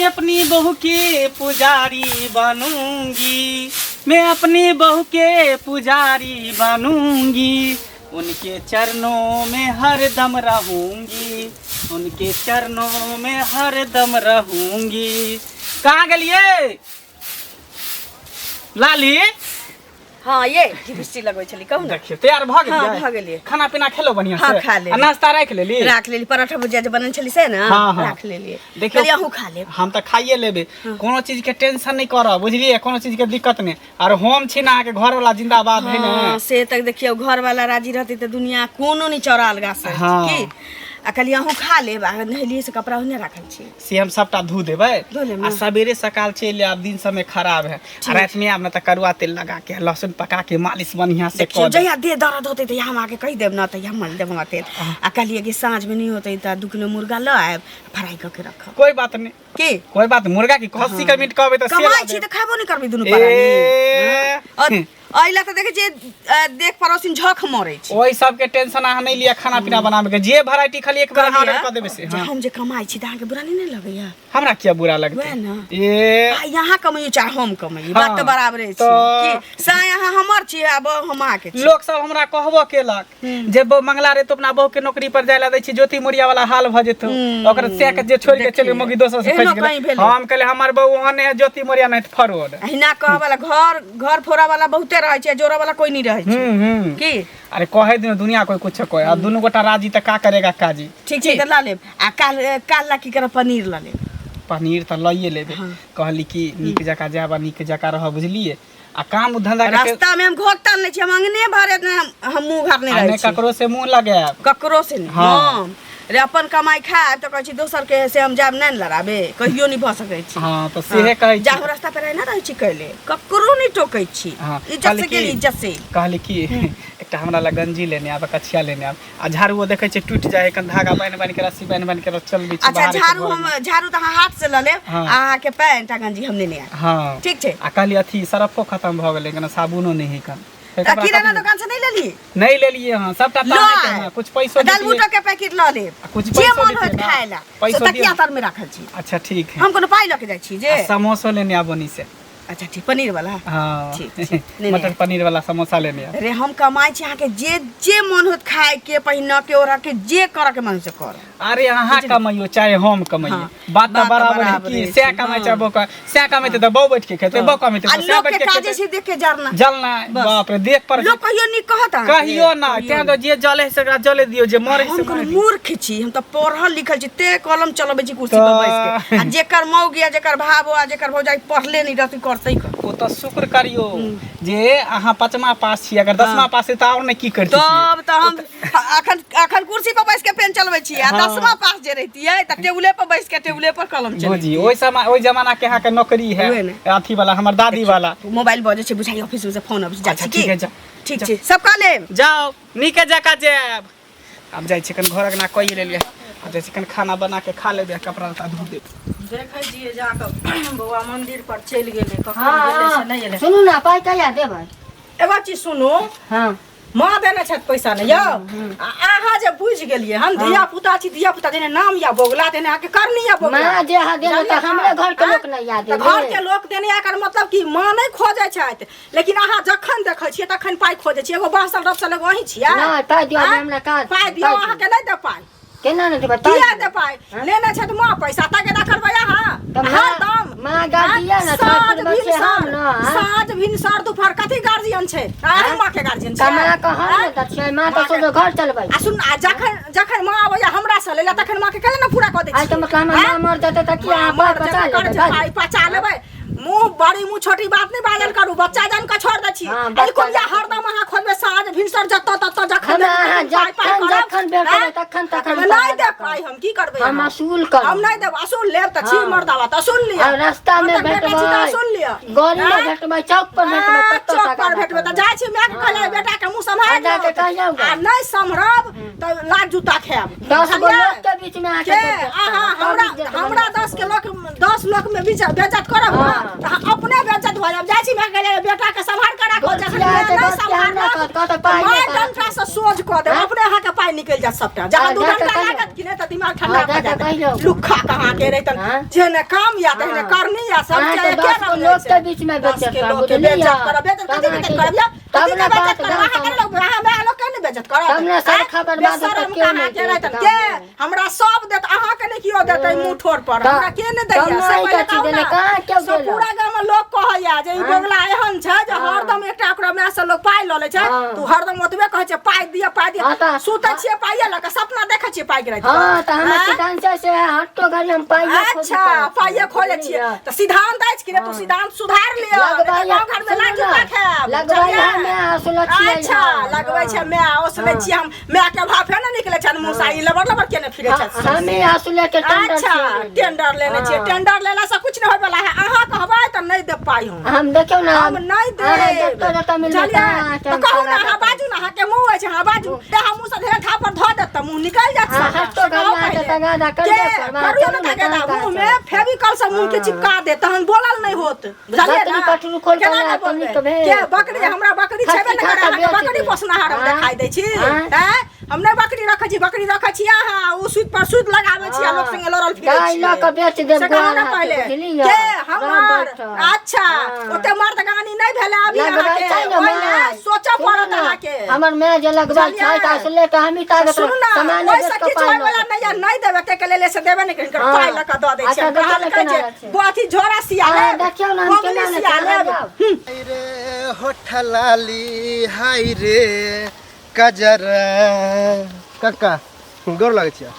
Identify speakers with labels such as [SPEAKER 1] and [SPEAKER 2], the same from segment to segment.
[SPEAKER 1] अपनी बहू के पुजारी बनूंगी, मैं अपनी बहू के पुजारी बनूंगी, उनके चरणों में हर दम रहूंगी, उनके चरणों में हर दम रहूंगी। कहाँ गेलिए लाली?
[SPEAKER 2] हाँ, ये लिपस्टिक लगबै छली, कहू ने।
[SPEAKER 1] देखियौ, तैयार भऽ गेलियै?
[SPEAKER 2] हाँ, भऽ गेलियै।
[SPEAKER 1] खाना पीना खेलो बढ़िया
[SPEAKER 2] हाँ,
[SPEAKER 1] से?
[SPEAKER 2] खा लेली।
[SPEAKER 1] आ नाश्ता राखि लेली?
[SPEAKER 2] राख लेली। पराठा भुजिया जे बनल छली से ने।
[SPEAKER 1] हाँ, हाँ।
[SPEAKER 2] राख लेलियै।
[SPEAKER 1] देखियौ।
[SPEAKER 2] कहलियै अहूँ खा लेब।
[SPEAKER 1] हम तऽ खाइए लेबै, कोनो चीज के टेंशन नहि करब, बुझलियै? कोनो चीज के दिक्कत नहि। आर हम छी ने अहाँके घर वाला, जिंदाबाद है ने।
[SPEAKER 2] हाँ, से तक देखियौ, घर वाला राजी रहतै तऽ दुनिया कोनो नहि चौरा अलगा से।
[SPEAKER 1] हाँ।
[SPEAKER 2] की आ कहलियै अहूँ खा लेब, आ नहेलियै से कपड़ा ओहने राखल छी।
[SPEAKER 1] से हम सबटा धो देबै।
[SPEAKER 2] धो लेब
[SPEAKER 1] आ
[SPEAKER 2] ने।
[SPEAKER 1] सवेरे सकाल चलि आयब, दिन समय खराब है। आ राति में आयब ने तऽ करुआ तेल लगा के लहसुन पका के मालिश बढ़िया से
[SPEAKER 2] देखियौ,
[SPEAKER 1] कऽ देब।
[SPEAKER 2] जहिया देह दर्द होतै तहिया हम अहाँके कहि देब ने, तहिया मल देब हमरा तेल। आ कहलियै कि साँझमे नहि होतै तऽ 2 किलो मुर्गा लऽ आयब, फ्राई कऽ के रखब।
[SPEAKER 1] कोई बात नहीं।
[SPEAKER 2] की?
[SPEAKER 1] कोई बात, मुर्गा की खस्सी के मीट कहबै तऽ से
[SPEAKER 2] कमाइ
[SPEAKER 1] ला
[SPEAKER 2] छी
[SPEAKER 1] देब।
[SPEAKER 2] तऽ खेबो नहि करबै दुनू प्राणी।
[SPEAKER 1] ए
[SPEAKER 2] और एहि लए तऽ देखै छियै, देख पड़ोसिन झख मरै छै।
[SPEAKER 1] ओहि सबके टेंशन अहाँ नहि लिअ। खाना पीना बनाबे के जे वैरायटी खाली एक बेर अहाँ ऑर्डर कऽ देबै से।
[SPEAKER 2] जे
[SPEAKER 1] हाँ।
[SPEAKER 2] हम जे कमाइ छी तऽ अहाँके बुरा नहि ने लगैया?
[SPEAKER 1] हमरा किया बुरा लगतै?
[SPEAKER 2] वएह ने।
[SPEAKER 1] ए
[SPEAKER 2] आ यहाँ कमैयो चाहे हम कमैयो, बात तऽ
[SPEAKER 1] हाँ,
[SPEAKER 2] बराबरे छै।
[SPEAKER 1] तऽ
[SPEAKER 2] की साँय अहाँ हमर छी आ बहू हम अहाँके छी।
[SPEAKER 1] लोक सब हमरा कहबो केलक जे बहु मंगला रे, तो अपना बहू के नौकरी पर जाय ला दै छी, ज्योति मोरिया वाला हाल भऽ जेतौ ओकर, से के जे छोड़ के चलि मौगी दोसर से
[SPEAKER 2] एहनो
[SPEAKER 1] फंसि
[SPEAKER 2] कहीं
[SPEAKER 1] गेलै।
[SPEAKER 2] भेलै।
[SPEAKER 1] हम कहले हमर बहू ओहन है ज्योति मोरिया नहीं तऽ फरोड।
[SPEAKER 2] अहिना कहऽ वाला घर घर फोड़ा वाला बहुते रहै छै, जोड़ा वाला कोई नहीं रहै छै।
[SPEAKER 1] हम्म हम्म
[SPEAKER 2] की
[SPEAKER 1] अरे कहे दिनो दुनिया कोई कुछ कहे, आ दुनू गोटा राजी तऽ का करेगा काजी।
[SPEAKER 2] ठीक छै, तऽ लऽ लेब। आ काल काल ला की करब? पनीर लऽ लेब।
[SPEAKER 1] पनीर तऽ लइए लेबै। कहली कि नीक जकाँ जायब आ नीक जकाँ रहब, बुझलियै? आ काम धंधा के
[SPEAKER 2] रास्ता में हम घोटल नहीं छी, हम अंगने भरे ने हम मुंह घाट नहीं
[SPEAKER 1] आ
[SPEAKER 2] रहै
[SPEAKER 1] नहि
[SPEAKER 2] छी।
[SPEAKER 1] ककरो से मुंह लगायब।
[SPEAKER 2] ककरो से नहीं।
[SPEAKER 1] हाँ।
[SPEAKER 2] हम रे अपन कमाई खायब तऽ कहै छी दोसर के से हम जायब नहि ने लड़ाबे, कहियो नहीं भऽ सकै छी।
[SPEAKER 1] हाँ, तऽ सेहे कहै छी।
[SPEAKER 2] जाहु रास्ता पर ना रहै छी कैले ककरो नहीं टोकै छी।
[SPEAKER 1] हाँ,
[SPEAKER 2] इज्जत
[SPEAKER 1] कहली
[SPEAKER 2] से गेल इज्जत से।
[SPEAKER 1] कहली कि एकटा हमरा लग गंजी लेने आब, कछिया लेने आब, आ झाड़ूओ देखै छियै टूटि जाइ है, कन धागा बान्हि बान्हि के, रस्सी बान्हि बान्हि के चलबै छी।
[SPEAKER 2] अच्छा।
[SPEAKER 1] बाहर के
[SPEAKER 2] झाड़ू
[SPEAKER 1] घरमे।
[SPEAKER 2] हम झाड़ू तऽ अहाँ हाथ से लऽ लेब।
[SPEAKER 1] हाँ।
[SPEAKER 2] आ अहाँके पैंट आ गंजी हम लेने आयब।
[SPEAKER 1] हाँ।
[SPEAKER 2] ठीक छै।
[SPEAKER 1] आ कहली अथी सरफो खतम भऽ गेलै, कने साबुनो नहि है कन।
[SPEAKER 2] तऽ किराना दोकान से नहीं लेली?
[SPEAKER 1] नहि लेलियै हँ सबटा।
[SPEAKER 2] लऽ
[SPEAKER 1] तऽ अहाँके
[SPEAKER 2] आयब।
[SPEAKER 1] हँ, कुछ पैसो
[SPEAKER 2] दाल
[SPEAKER 1] देतियै।
[SPEAKER 2] बूटो के पैकेट लऽ लेब।
[SPEAKER 1] आ कुछ
[SPEAKER 2] जे
[SPEAKER 1] पैसो
[SPEAKER 2] मन
[SPEAKER 1] देतियै
[SPEAKER 2] होत
[SPEAKER 1] ने।
[SPEAKER 2] खाय ला
[SPEAKER 1] पैसो
[SPEAKER 2] से तकिया
[SPEAKER 1] दियौ।
[SPEAKER 2] तर में राखल छी।
[SPEAKER 1] अच्छा, ठीक है।
[SPEAKER 2] हम कोनो पाइ लऽ के जाइ छी जे
[SPEAKER 1] आ समोसो लेने आबो नी से।
[SPEAKER 2] अच्छा ठीक, पनीर वाला?
[SPEAKER 1] हाँ।
[SPEAKER 2] ठीक, ठीक। नहीं,
[SPEAKER 1] मटर
[SPEAKER 2] नहीं।
[SPEAKER 1] पनीर वाला समोसा लेने आब।
[SPEAKER 2] अरे हम कमाइ छी, अहाँके जे जे मन होत खाय के, पहिन के, ओढ़ के, जे करऽ के मन से कर।
[SPEAKER 1] अरे अहाँ कमैयो चाहे हम कमैयो,
[SPEAKER 2] हाँ,
[SPEAKER 1] बात तऽ
[SPEAKER 2] बात तऽ
[SPEAKER 1] बराबर है।
[SPEAKER 2] बराबरे
[SPEAKER 1] की
[SPEAKER 2] छै,
[SPEAKER 1] सएह कमाइ
[SPEAKER 2] हाँ।
[SPEAKER 1] चाहे बहू कमाइ, सएह कमेतै तऽ बहू बैठ के खेतै, बहू कमेतै
[SPEAKER 2] आ
[SPEAKER 1] तऽ सएह
[SPEAKER 2] लोक
[SPEAKER 1] बैठ
[SPEAKER 2] के
[SPEAKER 1] के
[SPEAKER 2] काजे
[SPEAKER 1] खेतै।
[SPEAKER 2] छै देख के जरना।
[SPEAKER 1] जलना।
[SPEAKER 2] बस।
[SPEAKER 1] बाप रे, देख पर
[SPEAKER 2] लोक कहियो नीक कहत अहाँके?
[SPEAKER 1] कहियो ना।
[SPEAKER 2] कहियो
[SPEAKER 1] तें तऽ जे जले है सेकरा जले दियौ, जे मरे है
[SPEAKER 2] हम
[SPEAKER 1] से
[SPEAKER 2] कोनो
[SPEAKER 1] मरे दियौ।
[SPEAKER 2] मूर्ख छी? हम तऽ पढ़ल लिखल छी, ते कलम चलबै छी कुर्सी पर बैस के। आ जेकर मौगी आ जेकर भावो आ जेकर भौजाई पढ़ले नहीं रहती, करतै कथी?
[SPEAKER 1] ओ तऽ शुक्र करियौ जे अहाँ पचमा पास छी, अगर 10मा पास है तऽ आओर नहि की करतियै।
[SPEAKER 2] तब तऽ हम अखन अखन कुर्सी पर बैस के पेन चलबै छी, आ
[SPEAKER 1] हाँ।
[SPEAKER 2] 10मा पास जे रहितियै तऽ टेबुले पर बैस के टेबुले पर कलम
[SPEAKER 1] बुझी
[SPEAKER 2] चलैतियै।
[SPEAKER 1] ओहि समय ओहि जमाना के अहाँके नौकरी है।
[SPEAKER 2] उहे ने।
[SPEAKER 1] अथी वाला, हमर दादी वाला।
[SPEAKER 2] मोबाइल बजै छै, बुझाइ ऑफिस में से फोन अबै छै। जाइ
[SPEAKER 1] अच्छा,
[SPEAKER 2] छी
[SPEAKER 1] ठीक
[SPEAKER 2] की?
[SPEAKER 1] है, जाओ।
[SPEAKER 2] ठीक छै, सब कऽ लेब।
[SPEAKER 1] जाओ, नीके जकाँ जायब। आब जाइ छी, कनि घर अंगना कहि लेलियै, आब जाइ छी कनि खाना बना के खा लेबै आ कपड़ा लत्ता धो देबै।
[SPEAKER 3] देखै छियै जाकऽ, बौआ मंदिर पर चलि गेलै, कखन गेलै से नहि एलै।
[SPEAKER 4] सुनू ने, पाइ कहिया देबै?
[SPEAKER 3] एगो चीज सुनू।
[SPEAKER 4] हँ।
[SPEAKER 3] माँ देने छथि पैसा ने यौ, आ अहाँ जे बुझि गेलियै हन, धिया पुता छी, धिया पुता जेने नाम या बोगला देने अहाँके करनी या बोगला।
[SPEAKER 4] माँ जे अहाँ देने तऽ हमरे घरके लोक नहि याद
[SPEAKER 3] तऽ घर के लोक देने, एकर मतलब कि माँ नहि खोजै छथि, लेकिन अहाँ जखन देखै छियै तखन पाइ खोजै छियै। एगो बासल रपसल एगो अहीं छियै।
[SPEAKER 4] नहि, पाइ दियौ।
[SPEAKER 3] आँय?
[SPEAKER 4] हमरा काज
[SPEAKER 3] पाइ
[SPEAKER 4] छै,
[SPEAKER 3] दियौ।
[SPEAKER 4] पाइ।
[SPEAKER 3] अहाँके नहि देब पाइ।
[SPEAKER 4] केना नहि देबै पाइ?
[SPEAKER 3] किया दे पाइ? लेने छथि माँ पैसा, तगेदा करबै अहाँ
[SPEAKER 4] तऽ माँ-
[SPEAKER 3] हरदम।
[SPEAKER 4] माँ गार्जियन
[SPEAKER 3] आँय?
[SPEAKER 4] है,
[SPEAKER 3] साँझ
[SPEAKER 4] सासुर बच्चे हम
[SPEAKER 3] भिनसर
[SPEAKER 4] न, आँय?
[SPEAKER 3] साँझ भिनसर दुपहर कथी गार्जियन छै? अहीं माँ के गार्जियन छै?
[SPEAKER 4] कमा कऽ हम
[SPEAKER 3] आँय?
[SPEAKER 4] ने दै छियै, माँ तऽ सोझे घर चलबै।
[SPEAKER 3] आ सुन, आ जखन जखन माँ आबैया हमरा से लैला, तखन माँ के केना ने पूरा कऽ दै
[SPEAKER 4] आइ तऽ
[SPEAKER 3] छियै?
[SPEAKER 4] मतलब हमर
[SPEAKER 3] आँय?
[SPEAKER 4] माँ मर जेतै तऽ की अहाँ
[SPEAKER 3] माँ
[SPEAKER 4] पाइ
[SPEAKER 3] मर
[SPEAKER 4] बचा
[SPEAKER 3] जेतै,
[SPEAKER 4] लेबै?
[SPEAKER 3] कर पाइ पचा लेबै। मुंह बड़ी मुंह छोटी बात नहीं बाजल करू, बच्चा जान के छोड़ दै छी।
[SPEAKER 4] हाँ,
[SPEAKER 3] एहि
[SPEAKER 4] बच्चा
[SPEAKER 3] कुलिया
[SPEAKER 4] जान।
[SPEAKER 3] हरदम अहाँ खोजबै साँझ भिनसर जतऽ ततऽ जखन
[SPEAKER 4] हमरा
[SPEAKER 3] देखबै
[SPEAKER 4] अहाँ
[SPEAKER 3] तखन पाइ पाइ
[SPEAKER 4] जखन
[SPEAKER 3] करब।
[SPEAKER 4] जखन भेटबै
[SPEAKER 3] आँय?
[SPEAKER 4] तखन तखन
[SPEAKER 3] नहि
[SPEAKER 4] पाइ
[SPEAKER 3] देब पाइ, हम की करबै?
[SPEAKER 4] हम
[SPEAKER 3] अहाँ?
[SPEAKER 4] असूल करब।
[SPEAKER 3] हम नहि देब। असूल लेब तऽ छी
[SPEAKER 4] हाँ।
[SPEAKER 3] मर्दावा तऽ असूल लिअ।
[SPEAKER 4] आ रास्ता में
[SPEAKER 3] हम तऽ बेटा छी तऽ
[SPEAKER 4] भेटबै,
[SPEAKER 3] असूल लिअ।
[SPEAKER 4] गली में
[SPEAKER 3] आँय?
[SPEAKER 4] भेटबै, चौक पर भेटबै,
[SPEAKER 3] आँ,
[SPEAKER 4] ततऽ
[SPEAKER 3] चौक
[SPEAKER 4] टाका
[SPEAKER 3] पर भेटबै तऽ
[SPEAKER 4] भेटबै।
[SPEAKER 3] जाइ छी मायके कहले बेटा के मुँह सम्हारि
[SPEAKER 4] आ जाके
[SPEAKER 3] लेब।
[SPEAKER 4] कहियौ गे।
[SPEAKER 3] आ नहि सम्हरब तऽ लात जूता खायब।
[SPEAKER 4] 10 गो
[SPEAKER 3] बुझलियै?
[SPEAKER 4] लोक के बीच में अहाँके
[SPEAKER 3] के
[SPEAKER 4] बेइज्जत
[SPEAKER 3] अहाँ
[SPEAKER 4] करब,
[SPEAKER 3] हमरा
[SPEAKER 4] तब इज्जत
[SPEAKER 3] हमरा
[SPEAKER 4] बनत।
[SPEAKER 3] 10 के लोक 10 लोक में बीच बेइज्जत करब ने
[SPEAKER 4] हाँ।
[SPEAKER 3] तऽ अहाँ अपने बेइज्जत बेइज्जत भऽ जायब। जाइ छी माय के, बेटा के सम्हार के राखो। जखन
[SPEAKER 4] गोतिया
[SPEAKER 3] माय
[SPEAKER 4] के
[SPEAKER 3] नहि
[SPEAKER 4] गोतिया नहि
[SPEAKER 3] सम्हारत
[SPEAKER 4] कहत, कहत
[SPEAKER 3] तऽ
[SPEAKER 4] पाइ
[SPEAKER 3] माय
[SPEAKER 4] नहि कहत।
[SPEAKER 3] डंटा से सोझ कऽ देब,
[SPEAKER 4] हाँ?
[SPEAKER 3] अपने अहाँके पाइ निकलि जायत सबटा। जहाँ
[SPEAKER 4] हाँ,
[SPEAKER 3] दू
[SPEAKER 4] जा कऽ
[SPEAKER 3] डंटा
[SPEAKER 4] कहियौ।
[SPEAKER 3] लागत कि नहि तऽ दिमाग ठंडा
[SPEAKER 4] हाँ,
[SPEAKER 3] भऽ
[SPEAKER 4] जा कऽ
[SPEAKER 3] जायत।
[SPEAKER 4] कहियौ।
[SPEAKER 3] लुक्खा कहाँ के रहितन,
[SPEAKER 4] हाँ?
[SPEAKER 3] जेहने काम या तेहने
[SPEAKER 4] हाँ।
[SPEAKER 3] करनी या, सब
[SPEAKER 4] अहाँके
[SPEAKER 3] के एके
[SPEAKER 4] 10 गो
[SPEAKER 3] रंग
[SPEAKER 4] लोक
[SPEAKER 3] रहै
[SPEAKER 4] के
[SPEAKER 3] छै।
[SPEAKER 4] बीच में
[SPEAKER 3] 10
[SPEAKER 4] बेइज्जत
[SPEAKER 3] के
[SPEAKER 4] करब,
[SPEAKER 3] लोक के
[SPEAKER 4] बुझलियै?
[SPEAKER 3] बेइज्जत करब, बेइज्जत
[SPEAKER 4] तब
[SPEAKER 3] कथी के
[SPEAKER 4] अहाँके-
[SPEAKER 3] करब यौ?
[SPEAKER 4] तब
[SPEAKER 3] कथी के
[SPEAKER 4] ने
[SPEAKER 3] बेइज्जत
[SPEAKER 4] बात
[SPEAKER 3] करब? अहाँ के
[SPEAKER 4] गाम
[SPEAKER 3] लोक, अहाँ माय लोक के नहि बेइज्जत करत?
[SPEAKER 4] तब ने
[SPEAKER 3] आँय?
[SPEAKER 4] सरखा बर्बाद होतै,
[SPEAKER 3] बेशरम
[SPEAKER 4] केओ
[SPEAKER 3] कहाँ
[SPEAKER 4] नहि
[SPEAKER 3] के रहितन?
[SPEAKER 4] देत
[SPEAKER 3] के
[SPEAKER 4] गाममे।
[SPEAKER 3] हमरा सब देत, अहाँ के नहि केओ देतै मुँह ठोर पर।
[SPEAKER 4] तऽ-
[SPEAKER 3] हमरा के नहि दैया
[SPEAKER 4] तब
[SPEAKER 3] से
[SPEAKER 4] नहि
[SPEAKER 3] पहिले
[SPEAKER 4] कथी
[SPEAKER 3] कहू
[SPEAKER 4] देने,
[SPEAKER 3] ने।
[SPEAKER 4] कहाँ केओ
[SPEAKER 3] से
[SPEAKER 4] देलक?
[SPEAKER 3] पूरा गाम में लोक कहैया जे ई
[SPEAKER 4] हाँ?
[SPEAKER 3] बोगला एहन छै जे
[SPEAKER 4] हाँ।
[SPEAKER 3] हरदम एकटा ओकरा माय से लोक पाइ लऽ लै छै।
[SPEAKER 4] हाँ।
[SPEAKER 3] तू हरदम ओतबे कहै छै पाइ दिअ, पाइ दिअ।
[SPEAKER 4] हाँ तऽ-
[SPEAKER 3] सुतै छियै पाइये लऽ कऽ, सपना देखै छियै पाइ के राति कऽ।
[SPEAKER 4] हाँ तऽ हमर
[SPEAKER 3] आँय?
[SPEAKER 4] सिद्धांत से हटो घड़ी हम पाइये खोजै
[SPEAKER 3] अच्छा,
[SPEAKER 4] छी।
[SPEAKER 3] पाइये खोजै छियै तऽ सिद्धांत अछि कि नहि? तू सिद्धांत सुधार लिअ,
[SPEAKER 4] लगबै
[SPEAKER 3] नहि तऽ गाँव घर में लाज
[SPEAKER 4] सुनू ने,
[SPEAKER 3] जूता खायब।
[SPEAKER 4] लगबै
[SPEAKER 3] बुझलियै?
[SPEAKER 4] है माय, असुलै छियै
[SPEAKER 3] अच्छा,
[SPEAKER 4] हम।
[SPEAKER 3] लगबै छै माय, ओसलै
[SPEAKER 4] हाँ।
[SPEAKER 3] छियै हम। माय के भाव फेर ने निकलै छनि मुँह से, ई लबर लबर केने फिरै छथि।
[SPEAKER 4] हमे असुले के टेंडर
[SPEAKER 3] अच्छा,
[SPEAKER 4] छियै।
[SPEAKER 3] टेंडर लेने छियै।
[SPEAKER 4] हाँ।
[SPEAKER 3] टेंडर लेला से कुछ नहि होय वाला है। अहाँ कहबै तऽ नहि देब पाइ हम।
[SPEAKER 4] हम देखियौ ने,
[SPEAKER 3] हम नहि
[SPEAKER 4] अहाँ
[SPEAKER 3] देब।
[SPEAKER 4] जतऽ जतऽ मिलबै
[SPEAKER 3] बुझलियै?
[SPEAKER 4] तहाँ
[SPEAKER 3] तऽ कहू ने, अहाँ बाजू ने, अहाँके मुँह अछि, अहाँ बाजू। तऽ हम मुँह से धेर थापर धऽ देत तऽ मुँह निकलि जायत
[SPEAKER 4] हाँ,
[SPEAKER 3] सबटा।
[SPEAKER 4] हटो
[SPEAKER 3] से कहू
[SPEAKER 4] घरिया के
[SPEAKER 3] पहिले।
[SPEAKER 4] तगादा कर
[SPEAKER 3] के
[SPEAKER 4] देब पर, वहाँ
[SPEAKER 3] करू
[SPEAKER 4] चलू
[SPEAKER 3] ने
[SPEAKER 4] ने,
[SPEAKER 3] तगादा,
[SPEAKER 4] कहाँ
[SPEAKER 3] मुँह में
[SPEAKER 4] कहाँ
[SPEAKER 3] फेविकॉल से मुँह के
[SPEAKER 4] हाँ।
[SPEAKER 3] चिपका दे तहन बोलल नहि होत। बुझलियै
[SPEAKER 4] बकरी
[SPEAKER 3] ने?
[SPEAKER 4] पटरू खोल
[SPEAKER 3] केना
[SPEAKER 4] कऽ
[SPEAKER 3] के
[SPEAKER 4] लायब,
[SPEAKER 3] बोलबै?
[SPEAKER 4] तनी तऽ भेल।
[SPEAKER 3] के बकरी? हमरा बकरी
[SPEAKER 4] खस्सी
[SPEAKER 3] छेबे नहि
[SPEAKER 4] खा
[SPEAKER 3] करे,
[SPEAKER 4] कऽ
[SPEAKER 3] अहाँके
[SPEAKER 4] बेच
[SPEAKER 3] बकरी
[SPEAKER 4] देब।
[SPEAKER 3] पोसनाहार हम
[SPEAKER 4] हाँ?
[SPEAKER 3] देखाइ दै छी।
[SPEAKER 4] हाँ?
[SPEAKER 3] आँय? हम नहि बकरी रखै छी, बकरी रखै छी अहाँ। ओ सुति पर सुति लगाबै छी आ लोक संगे लड़ल फिरै
[SPEAKER 4] गाय
[SPEAKER 3] छियै।
[SPEAKER 4] लऽ कऽ बेच देब
[SPEAKER 3] से कहू
[SPEAKER 4] ग्वाल
[SPEAKER 3] ने
[SPEAKER 4] हाथे,
[SPEAKER 3] पहिले।
[SPEAKER 4] बुझलियै?
[SPEAKER 3] के
[SPEAKER 4] राम
[SPEAKER 3] हमर?
[SPEAKER 4] बैठल।
[SPEAKER 3] अच्छा,
[SPEAKER 4] हाँ।
[SPEAKER 3] ओते मर्द गानी नहि भेलै अभी
[SPEAKER 4] लगबै
[SPEAKER 3] अहाँके।
[SPEAKER 4] छै ने
[SPEAKER 3] ओहि लए
[SPEAKER 4] माय।
[SPEAKER 3] सोचऽ
[SPEAKER 4] सुनू
[SPEAKER 3] पड़त
[SPEAKER 4] ने,
[SPEAKER 3] अहाँके।
[SPEAKER 4] हमर माय जे लगबै छै
[SPEAKER 3] बुझलियै?
[SPEAKER 4] तऽ असले तऽ हमही ताकत
[SPEAKER 3] सुनू ने,
[SPEAKER 4] सामाने
[SPEAKER 3] ओहिसँ
[SPEAKER 4] बेच कऽ
[SPEAKER 3] किछु
[SPEAKER 4] पाइ
[SPEAKER 3] होय वाला
[SPEAKER 4] लऽ
[SPEAKER 3] नहि यऽ, नहि देबै ताहिके लेल से देबै नहि, हिनकर
[SPEAKER 4] हाँ।
[SPEAKER 3] पाइ लऽ कऽ दऽ दै
[SPEAKER 4] अच्छा,
[SPEAKER 3] छियनि।
[SPEAKER 4] देखियौ ने
[SPEAKER 3] कहलकै
[SPEAKER 4] केना
[SPEAKER 3] जे
[SPEAKER 4] रहै छै।
[SPEAKER 3] अथी झोरा सिया
[SPEAKER 4] हाँ,
[SPEAKER 3] लेब,
[SPEAKER 4] देखियौ ने हम
[SPEAKER 3] बबली
[SPEAKER 4] केना ने
[SPEAKER 3] सिया
[SPEAKER 4] केना
[SPEAKER 3] लेब।
[SPEAKER 4] जाउ।
[SPEAKER 5] हाय रे होठलाली, हाय रे कजर। कक्का, गोर लगै छियै।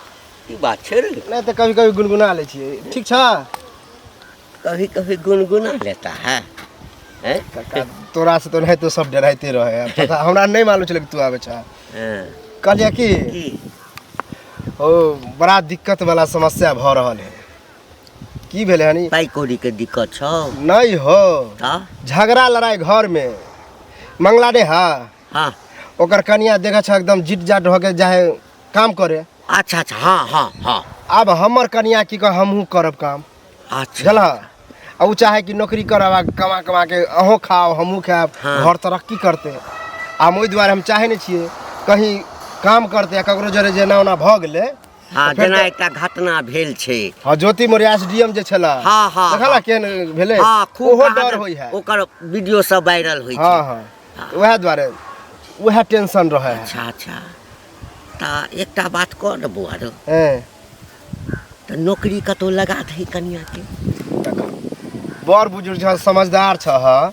[SPEAKER 6] की बात छै रे?
[SPEAKER 5] नहि तऽ कभी कभी गुनगुना लै छियै। ठीक छ?
[SPEAKER 6] कभी कभी गुनगुना लेता है, हैं?
[SPEAKER 5] कक्का, तोरा से तो नहीं तो सब डराइते रहे। पता हमरा नहीं मालूम छलै कि तू आबै छ।
[SPEAKER 6] हाँ,
[SPEAKER 5] कहलियै कि
[SPEAKER 6] की?
[SPEAKER 5] ओ बड़ा दिक्कत वाला समस्या भऽ रहल है। की भेलै हनी?
[SPEAKER 6] पाइ कौड़ी के दिक्कत छौ?
[SPEAKER 5] नहीं हो।
[SPEAKER 6] तऽ
[SPEAKER 5] झगड़ा लड़ाई घर में। मंगला रे, हाँ,
[SPEAKER 6] हाँ,
[SPEAKER 5] ओकर कनिया देखै छ एकदम जिट जाट हो के जाहे काम करे।
[SPEAKER 6] अच्छा अच्छा, हाँ हाँ हाँ।
[SPEAKER 5] आब हमर कनिया की कह, हमहूँ करब काम।
[SPEAKER 6] अच्छा।
[SPEAKER 5] बुझल? आ ओ चाहे कि नौकरी करब आ कमा कमा के अहूँ खाओ, हमहूँ खायब।
[SPEAKER 6] हाँ।
[SPEAKER 5] घर तरक्की करते। आ हम ओहि दुआरे हम चाहे नहि छियै कहीं काम करते आ ककरो जरे जेना ओना भऽ गेलै।
[SPEAKER 6] हाँ,
[SPEAKER 5] फेर
[SPEAKER 6] जेना
[SPEAKER 5] तऽ-
[SPEAKER 6] एकटा घटना भेल छै।
[SPEAKER 5] हाँ, Jyoti Maurya S D M जे छला।
[SPEAKER 6] हाँ, हाँ,
[SPEAKER 5] देखला
[SPEAKER 6] हाँ।
[SPEAKER 5] केहन भेलै?
[SPEAKER 6] हाँ, खूब
[SPEAKER 5] ओहो
[SPEAKER 6] कहाँ
[SPEAKER 5] डर
[SPEAKER 6] दन
[SPEAKER 5] होइ है।
[SPEAKER 6] ओकर वीडियो सब वायरल होइ छै।
[SPEAKER 5] हाँ हाँ, तऽ उएह दुआरे उएह टेंशन रहै है।
[SPEAKER 6] अच्छा अच्छा, तऽ एकटा बात कह ने बौआ रौ।
[SPEAKER 5] हैं।
[SPEAKER 6] तऽ नौकरी कतहु लगा दही कनिया के।
[SPEAKER 5] बड़ बुजुर्ग छ, समझदार छ।
[SPEAKER 6] हाँ।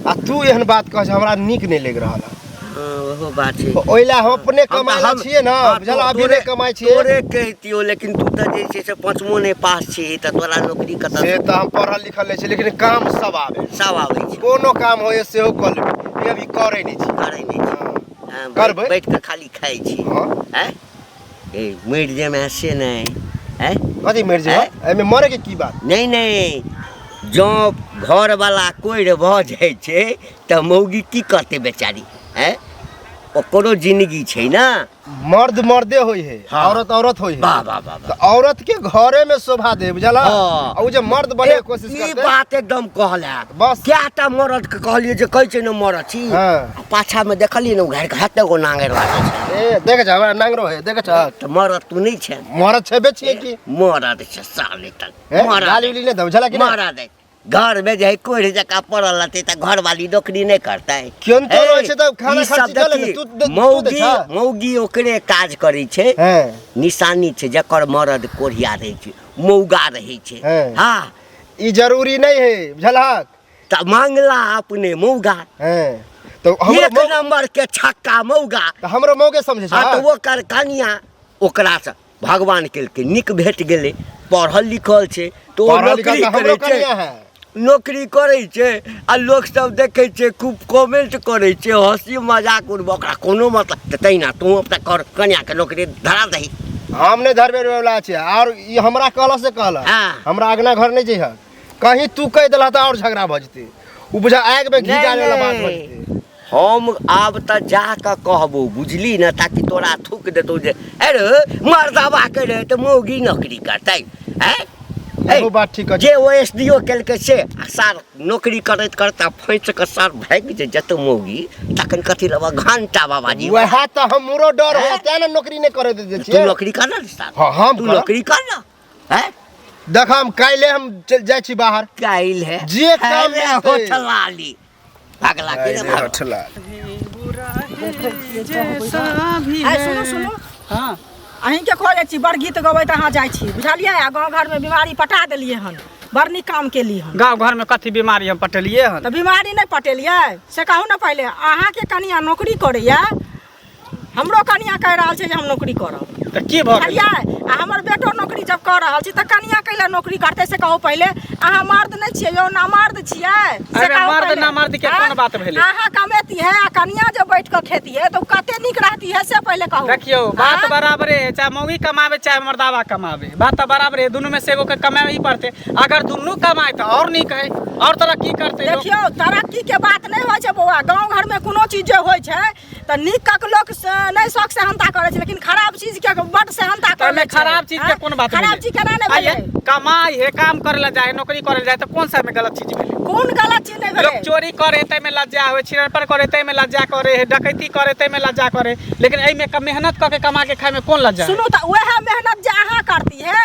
[SPEAKER 5] आ तू एहन बात कह छै, हमरा नीक नहि लागि रहल है।
[SPEAKER 6] हाँ, ओहो बात छै।
[SPEAKER 5] ओहि लए हम अपने
[SPEAKER 6] हम तऽ
[SPEAKER 5] कमाइ ला छियै ने।
[SPEAKER 6] हाँ,
[SPEAKER 5] बुझल? अभी नहि कमाइ छियै।
[SPEAKER 6] तोरे कहितियौ, लेकिन तू तऽ जे छै से पाँचमो नहि पास छी, तऽ तोरा नौकरी कतऽ?
[SPEAKER 5] से तऽ हम पढ़ल लिखल नहि छी, लेकिन काम सब आबे।
[SPEAKER 6] सब आबै छै।
[SPEAKER 5] कोनो काम होइए सेहो कऽ लेबै, लेकिन अभी करै नहि छी।
[SPEAKER 6] करै नहि छी।
[SPEAKER 5] हाँ।
[SPEAKER 6] हाँ,
[SPEAKER 5] करबै।
[SPEAKER 6] बैठ कऽ खाली खाइ छी।
[SPEAKER 5] हाँ।
[SPEAKER 6] आँय? ए मरि जेमे से नहि, आँय?
[SPEAKER 5] कथी मरि जेबै?
[SPEAKER 6] आँय?
[SPEAKER 5] एहिमे मरे के की बात?
[SPEAKER 6] नहि नहि, जँ घरवला कोढ़ि भऽ जाइ छै तऽ मौगी की करतै बेचारी? आँय, ओकरो जिंदगी छै ने।
[SPEAKER 5] मर्द मर्दे होइ है।
[SPEAKER 6] हाँ।
[SPEAKER 5] औरत औरत होइ है।
[SPEAKER 6] वाह वाह वाह वाह।
[SPEAKER 5] तऽ औरत के घरे में शोभा दे, बुझल?
[SPEAKER 6] हाँ।
[SPEAKER 5] आ उ जे मर्द बने के कोशिश
[SPEAKER 6] ई
[SPEAKER 5] करते।
[SPEAKER 6] बात एकदम कहल है।
[SPEAKER 5] बस।
[SPEAKER 6] कएटा मरद के कहलियै जे कहै छै ने मरद छी।
[SPEAKER 5] हाँ।
[SPEAKER 6] आ पाछा मे देखलियै ने, उघारि के हाथे गो नांगरि लागल छै।
[SPEAKER 5] ए देख जा, हमरा नांगरो है, देख जा।
[SPEAKER 6] तऽ मरद तू नहि छै?
[SPEAKER 5] मरद छेबे छियै की।
[SPEAKER 6] मरद छै साले तक।
[SPEAKER 5] ए,
[SPEAKER 6] मरद
[SPEAKER 5] गाली उली नहि दे, बुझल कि नहि?
[SPEAKER 6] मरद है। घर में जे है कोढ़ि जकाँ पड़ल रहतै तऽ घरवाली नौकरी नहि करतै?
[SPEAKER 5] केहन तो रहै छै तऽ खाना
[SPEAKER 6] ई सब
[SPEAKER 5] खर्ची चले ने,
[SPEAKER 6] देखी,
[SPEAKER 5] तू
[SPEAKER 6] मौगी
[SPEAKER 5] दै छह?
[SPEAKER 6] मौगी ओकरे काज करै छै।
[SPEAKER 5] हैं।
[SPEAKER 6] निशानी छै, जकर मरद कोढ़िया रहै छै, मौगा रहै छै।
[SPEAKER 5] हैं।
[SPEAKER 6] हाँ।
[SPEAKER 5] ई जरूरी नहीं है, बुझलहक?
[SPEAKER 6] तऽ मांगला अपने मौगा।
[SPEAKER 5] हैं, तऽ हमरो
[SPEAKER 6] एक नंबर के छक्का मौगा।
[SPEAKER 5] तऽ हमरो मौगे समझै
[SPEAKER 6] हाँ,
[SPEAKER 5] छै।
[SPEAKER 6] तऽ ओकर कनिया ओकरासँ भगवान केलकै नीक भेट गेलै, पढ़ल लिखल छै तऽ ओ
[SPEAKER 5] पढ़ल लिखल
[SPEAKER 6] नौकरी
[SPEAKER 5] तऽ हमरो
[SPEAKER 6] करै छै।
[SPEAKER 5] कनिया है।
[SPEAKER 6] नौकरी करै छै आ लोक सब देखै छै, खूब कमेंट करै छै, हँसी मजाक उड़बै, ओकरा कोनो मतलब। तऽ तहिना तू अपना कर कनियाके नौकरी धरा दही।
[SPEAKER 5] हम नहि धरबे वाला छियै। और ई हमरा कहला से कहला।
[SPEAKER 6] हाँ।
[SPEAKER 5] हमरा अगना घर नहि जइह। कहीं तू कहि देलह तऽ और झगड़ा भऽ जेतै। ओ बुझा आगि में घी
[SPEAKER 6] नहि,
[SPEAKER 5] डाले वाला बात भऽ
[SPEAKER 6] नहि।
[SPEAKER 5] जेतै।
[SPEAKER 6] हम आब तऽ जा कऽ कहबो, बुझली ने, ताकि तोरा थूक देतौ जे अरे मर्दबा के रहे तऽ मौगी नौकरी करतै। आँय?
[SPEAKER 5] एगो बात ठीक अछि।
[SPEAKER 6] जे ओ एस डी ओ केलकै से आ सार नौकरी करैत करैत आ फँसि कऽ सार भागि जे जेतौ मौगी तखन कथी लेबऽ घंटा बाबाजी
[SPEAKER 5] वएह तऽ हमरो डर होइए तें ने नौकरी नहि करऽ दै
[SPEAKER 6] तू
[SPEAKER 5] छियै
[SPEAKER 6] नौकरी कर ने सार
[SPEAKER 5] हाँ, हम
[SPEAKER 6] तू
[SPEAKER 5] करब।
[SPEAKER 6] नौकरी कर ना हैं
[SPEAKER 5] देख हम काल्हि हम चलि जाइ छी बाहर
[SPEAKER 6] काल्हि है
[SPEAKER 5] जे काम
[SPEAKER 6] अरे
[SPEAKER 5] मिलतै।
[SPEAKER 6] होठल लाली भागला के रे भागला।
[SPEAKER 3] आइ सुनू सुनू
[SPEAKER 1] हाँ
[SPEAKER 3] अहीँके खोजै छी बड़ गीत गबैत अहाँ जाइ छी बुझलियै आ गाँव घरमे बीमारी पटा देलियै हन बड़ नीक काम केली हन
[SPEAKER 1] गाँव घर में कथी बीमारी हम पटेलिए हन
[SPEAKER 3] तऽ बीमारी नहि पटेलियै से कहू ने पहिले अहाँके कनिया नौकरी करैया हमरो कनिया कहि रहल छै जे हम नौकरी करब
[SPEAKER 1] तऽ की भऽ गेलै
[SPEAKER 3] बुझलियै आ हमर बेटो नौकरी जब कऽ रहल छै तऽ कनिया कैला नौकरी करतै से कहू पहिले अहाँ मर्द नहि छियै यौ ना मर्द छियै से
[SPEAKER 1] अरे
[SPEAKER 3] कहू
[SPEAKER 1] मर्द
[SPEAKER 3] पहिले।
[SPEAKER 1] ना मर्द के कोन
[SPEAKER 3] आँय?
[SPEAKER 1] बात भेलै?
[SPEAKER 3] अहाँ कमेती है आ कनिया जे बैठ कऽ खेती है तऽ ओ कते नीक रहती है से पहिले कहू
[SPEAKER 1] देखियौ बात
[SPEAKER 3] आँय?
[SPEAKER 1] बराबरे है चाहे मौगी कमावे चाहे मर्दावा कमावे बात तऽ बराबरे है दुनू में से एगो के कमावे ही पड़ते अगर दुनू कमाए तऽ और नीक है और तरक्की करते लोग।
[SPEAKER 3] देखियौ तरक्की के बात नहि होइ छै बौआ गाँव घरमे कोनो चीज जे होइ छै तऽ नीक कऽ लोक नहि शौक सेहनता करै छै लेकिन खराब चीज के बड सेहनता
[SPEAKER 1] तऽ एहिमे
[SPEAKER 3] करै छै
[SPEAKER 1] खराब चीज के
[SPEAKER 3] आँय?
[SPEAKER 1] कोन बात
[SPEAKER 3] खराब
[SPEAKER 1] भेलै?
[SPEAKER 3] चीज केना नहि
[SPEAKER 1] आइये,
[SPEAKER 3] भेलै
[SPEAKER 1] कमाई है काम करे ला जाए नौकरी करे ला जाए तऽ कोन सा में गलत चीज भेलै
[SPEAKER 3] कोन गलत चीज नहि
[SPEAKER 1] लोग
[SPEAKER 3] भेलै
[SPEAKER 1] चोरी करे ताहिमे लज्जा होइ छिनरपर करे ताहिमे लज्जा करे है डकैती करे ताहिमे लज्जा करे लेकिन एहिमे मेहनत कऽ के कमा के खायमे कोन लज्जा है?
[SPEAKER 3] सुनू तऽ उएह मेहनत जे अहाँ करती है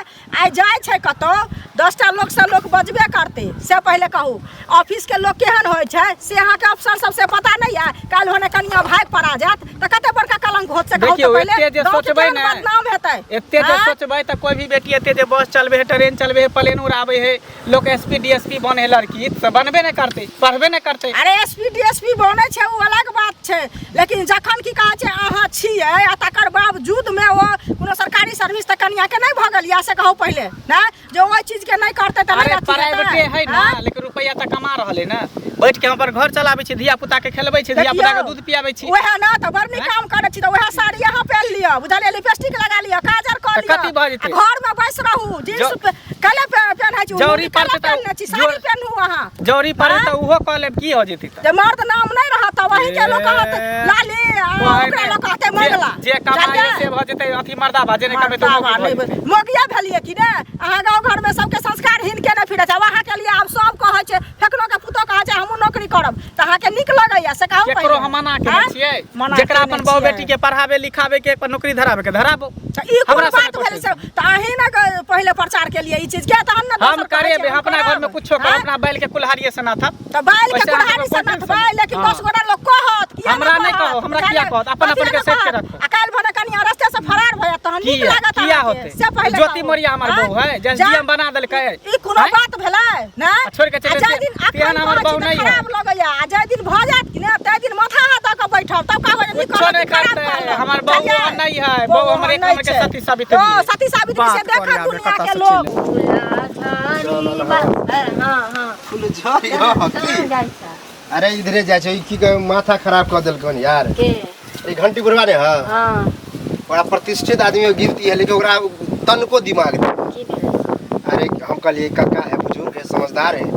[SPEAKER 3] आइ जाइ छै कतहु 10टा लोकसँ लोक बजबे करतै से पहिले कहू ऑफिसके लोक केहन होइ छै से अहाँके अफसर सबसे पता नहि यऽ काल्हि होने कनिया भागि पड़ा जायत तऽ कते बड़का कलंक होत से कहू
[SPEAKER 1] देखियौ
[SPEAKER 3] तऽ पहिले
[SPEAKER 1] एते जे
[SPEAKER 3] गाँवके
[SPEAKER 1] सोचबै
[SPEAKER 3] केहन
[SPEAKER 1] ने
[SPEAKER 3] बदनाम हेतै
[SPEAKER 1] एते जे
[SPEAKER 3] आँय?
[SPEAKER 1] सोचबै तऽ कोई भी बेटी एते जे बस चलबे है ट्रेन चलबे है प्लेन उड़ाबै है लोग एसपी डीएसपी बने है लड़की तऽ बनबे नहि करतै पढ़बे नहि करतै
[SPEAKER 3] अरे एसपी डीएसपी बनै छै ओ अलग बात छै लेकिन जखन की कहै छै अहाँ छियै आ तकर बावजूद में ओ कोनो सरकारी सर्विस तऽ कनियाके नहि भऽ गेल या से कहू पहिले ने जे ओहि चीजके नहि करतै तऽ नहि
[SPEAKER 1] अरे
[SPEAKER 3] अथी हेतै?
[SPEAKER 1] प्राइवेटे है ना
[SPEAKER 3] आँय?
[SPEAKER 1] लेकिन रुपया तऽ कमा रहल है ना बैठ के हम अपन घर चलाबै छी धिया पुता के खेलबै छी धिया पुता के दूध पियाबै छी
[SPEAKER 3] वएह ना तऽ बड़ नीक काम करै छी तऽ वएह साड़ी अहाँ पहिन लिअ बुझलियै लिपस्टिक लगा लिअ काजर कऽ
[SPEAKER 1] तऽ
[SPEAKER 3] लिअ
[SPEAKER 1] कथी भऽ जेतै?
[SPEAKER 3] आ घरमे बैस रहू जींस कले पहिनै छी
[SPEAKER 1] जौरी
[SPEAKER 3] लुंगी कले
[SPEAKER 1] पड़तै तऽ
[SPEAKER 3] पहिनने छी साड़ी पहिनू अहाँ
[SPEAKER 1] जौरी पड़े
[SPEAKER 3] आँय?
[SPEAKER 1] तऽ उहो कऽ लेब की हो जेतै तऽ
[SPEAKER 3] जे मर्द नाम नहि रहत तऽ वही के लोक कहत लाली आ ओकरा लोक कहतै मंगला
[SPEAKER 1] जे कमाइ से भऽ जेतै अथी मर्दाबा जे नहि कमेतै
[SPEAKER 3] मर्दाबा
[SPEAKER 1] ओ
[SPEAKER 3] नहि
[SPEAKER 1] भऽ जेतै।
[SPEAKER 3] मोगिया भेलियै कि ने अहाँ गाँव घरमे सबके संस्कारहीन केने फिरै छै आब अहाँके लिए आब सब कहै छै फेकनो के पुतोह कहै छै हमहूँ नौकरी करब तऽ अहाँके नीक लगैया से कहू
[SPEAKER 1] केकरो हम मना केने
[SPEAKER 3] आँय?
[SPEAKER 1] छियै
[SPEAKER 3] मना
[SPEAKER 1] जेकरा
[SPEAKER 3] केने
[SPEAKER 1] अपन बहु
[SPEAKER 3] छियै।
[SPEAKER 1] बेटी के पढ़ाबे लिखाबे के अपन नौकरी धराबे के धराबो
[SPEAKER 3] तऽ ई कोन
[SPEAKER 1] हमरा
[SPEAKER 3] बात
[SPEAKER 1] सबके
[SPEAKER 3] भेलै से तऽ अहीं ने पहिले प्रचार केलियै ई चीज के तहन ने
[SPEAKER 1] हम
[SPEAKER 3] दोसर कहै छै,
[SPEAKER 1] करेबे
[SPEAKER 3] हम
[SPEAKER 1] अपना घर में
[SPEAKER 3] करब।
[SPEAKER 1] कुछो कर
[SPEAKER 3] आँय?
[SPEAKER 1] अपना बैल के कुल्हाड़िए से नाथब
[SPEAKER 3] तऽ बैल के
[SPEAKER 1] वैसे अहाँ
[SPEAKER 3] कुल्हाड़ी से
[SPEAKER 1] सबके कोन
[SPEAKER 3] नथबै
[SPEAKER 1] टेंशन?
[SPEAKER 3] लेकिन
[SPEAKER 1] हाँ।
[SPEAKER 3] 10 गोटा लोक कहत किया
[SPEAKER 1] हमरा नहि
[SPEAKER 3] कहत?
[SPEAKER 1] कहू, हमरा किया
[SPEAKER 3] बुझलियै?
[SPEAKER 1] कहत? अपन
[SPEAKER 3] कथी
[SPEAKER 1] अपन के
[SPEAKER 3] लए
[SPEAKER 1] सेट के
[SPEAKER 3] कहत?
[SPEAKER 1] रखू।
[SPEAKER 3] आ काल्हि भने कनिया रस्ते से फरार भऽ जायत तहन नीक
[SPEAKER 1] किया?
[SPEAKER 3] लागत
[SPEAKER 1] किया
[SPEAKER 3] अहाँके?
[SPEAKER 1] होतै?
[SPEAKER 3] से पहिले
[SPEAKER 1] ज्योति
[SPEAKER 3] कहू।
[SPEAKER 1] मौर्य हमर
[SPEAKER 3] आँय?
[SPEAKER 1] बहू है, जे
[SPEAKER 3] जा-
[SPEAKER 1] SDM बना देलकै।
[SPEAKER 3] ई कोनो
[SPEAKER 1] आँय?
[SPEAKER 3] बात भेलै ने
[SPEAKER 1] आ छोड़ि के चलि
[SPEAKER 3] आ जाहि
[SPEAKER 1] जेतै।
[SPEAKER 3] दिन अखन
[SPEAKER 1] तेहन हमर
[SPEAKER 3] कहै छी
[SPEAKER 1] बहू
[SPEAKER 3] तऽ
[SPEAKER 1] नहि है।
[SPEAKER 3] खराब लगैया आ जाहि दिन भऽ जायत कि ने ताहि दिन माथा हाथ दऽ कऽ बैठब तब कहबै जे नीक
[SPEAKER 1] कुछो
[SPEAKER 3] कहलक
[SPEAKER 1] नहि
[SPEAKER 3] कि खराब
[SPEAKER 1] करतै।
[SPEAKER 3] कहलक।
[SPEAKER 1] हमर बहू
[SPEAKER 3] बुझलियै?
[SPEAKER 1] ओहन नहि है। बहू हमर एक
[SPEAKER 3] ओहन
[SPEAKER 1] नंबर के
[SPEAKER 3] नहि छै।
[SPEAKER 1] सती सावित्री
[SPEAKER 3] हँ,
[SPEAKER 1] है।
[SPEAKER 3] सती सावित्री से
[SPEAKER 1] बात
[SPEAKER 3] देखत
[SPEAKER 1] करे आबे
[SPEAKER 3] दुनिया
[SPEAKER 1] कतऽ
[SPEAKER 3] के
[SPEAKER 1] से
[SPEAKER 3] लोग
[SPEAKER 4] फुलझड़ी हाँ हाँ
[SPEAKER 5] फुलझड़ी हँ, की?
[SPEAKER 4] कहाँ जाइ छ
[SPEAKER 5] अरे इधरे जाइ छै ई की कहे माथा खराब कऽ देलकन यार
[SPEAKER 4] के
[SPEAKER 5] ई घंटी बुढ़वा ने है
[SPEAKER 4] हाँ
[SPEAKER 5] बड़ा प्रतिष्ठित आदमी के गिनती है लेकिन ओकरा तनको दिमाग नहीं
[SPEAKER 4] की भेलै
[SPEAKER 5] अरे हम कहलिए काका है बुजुर्ग है समझदार है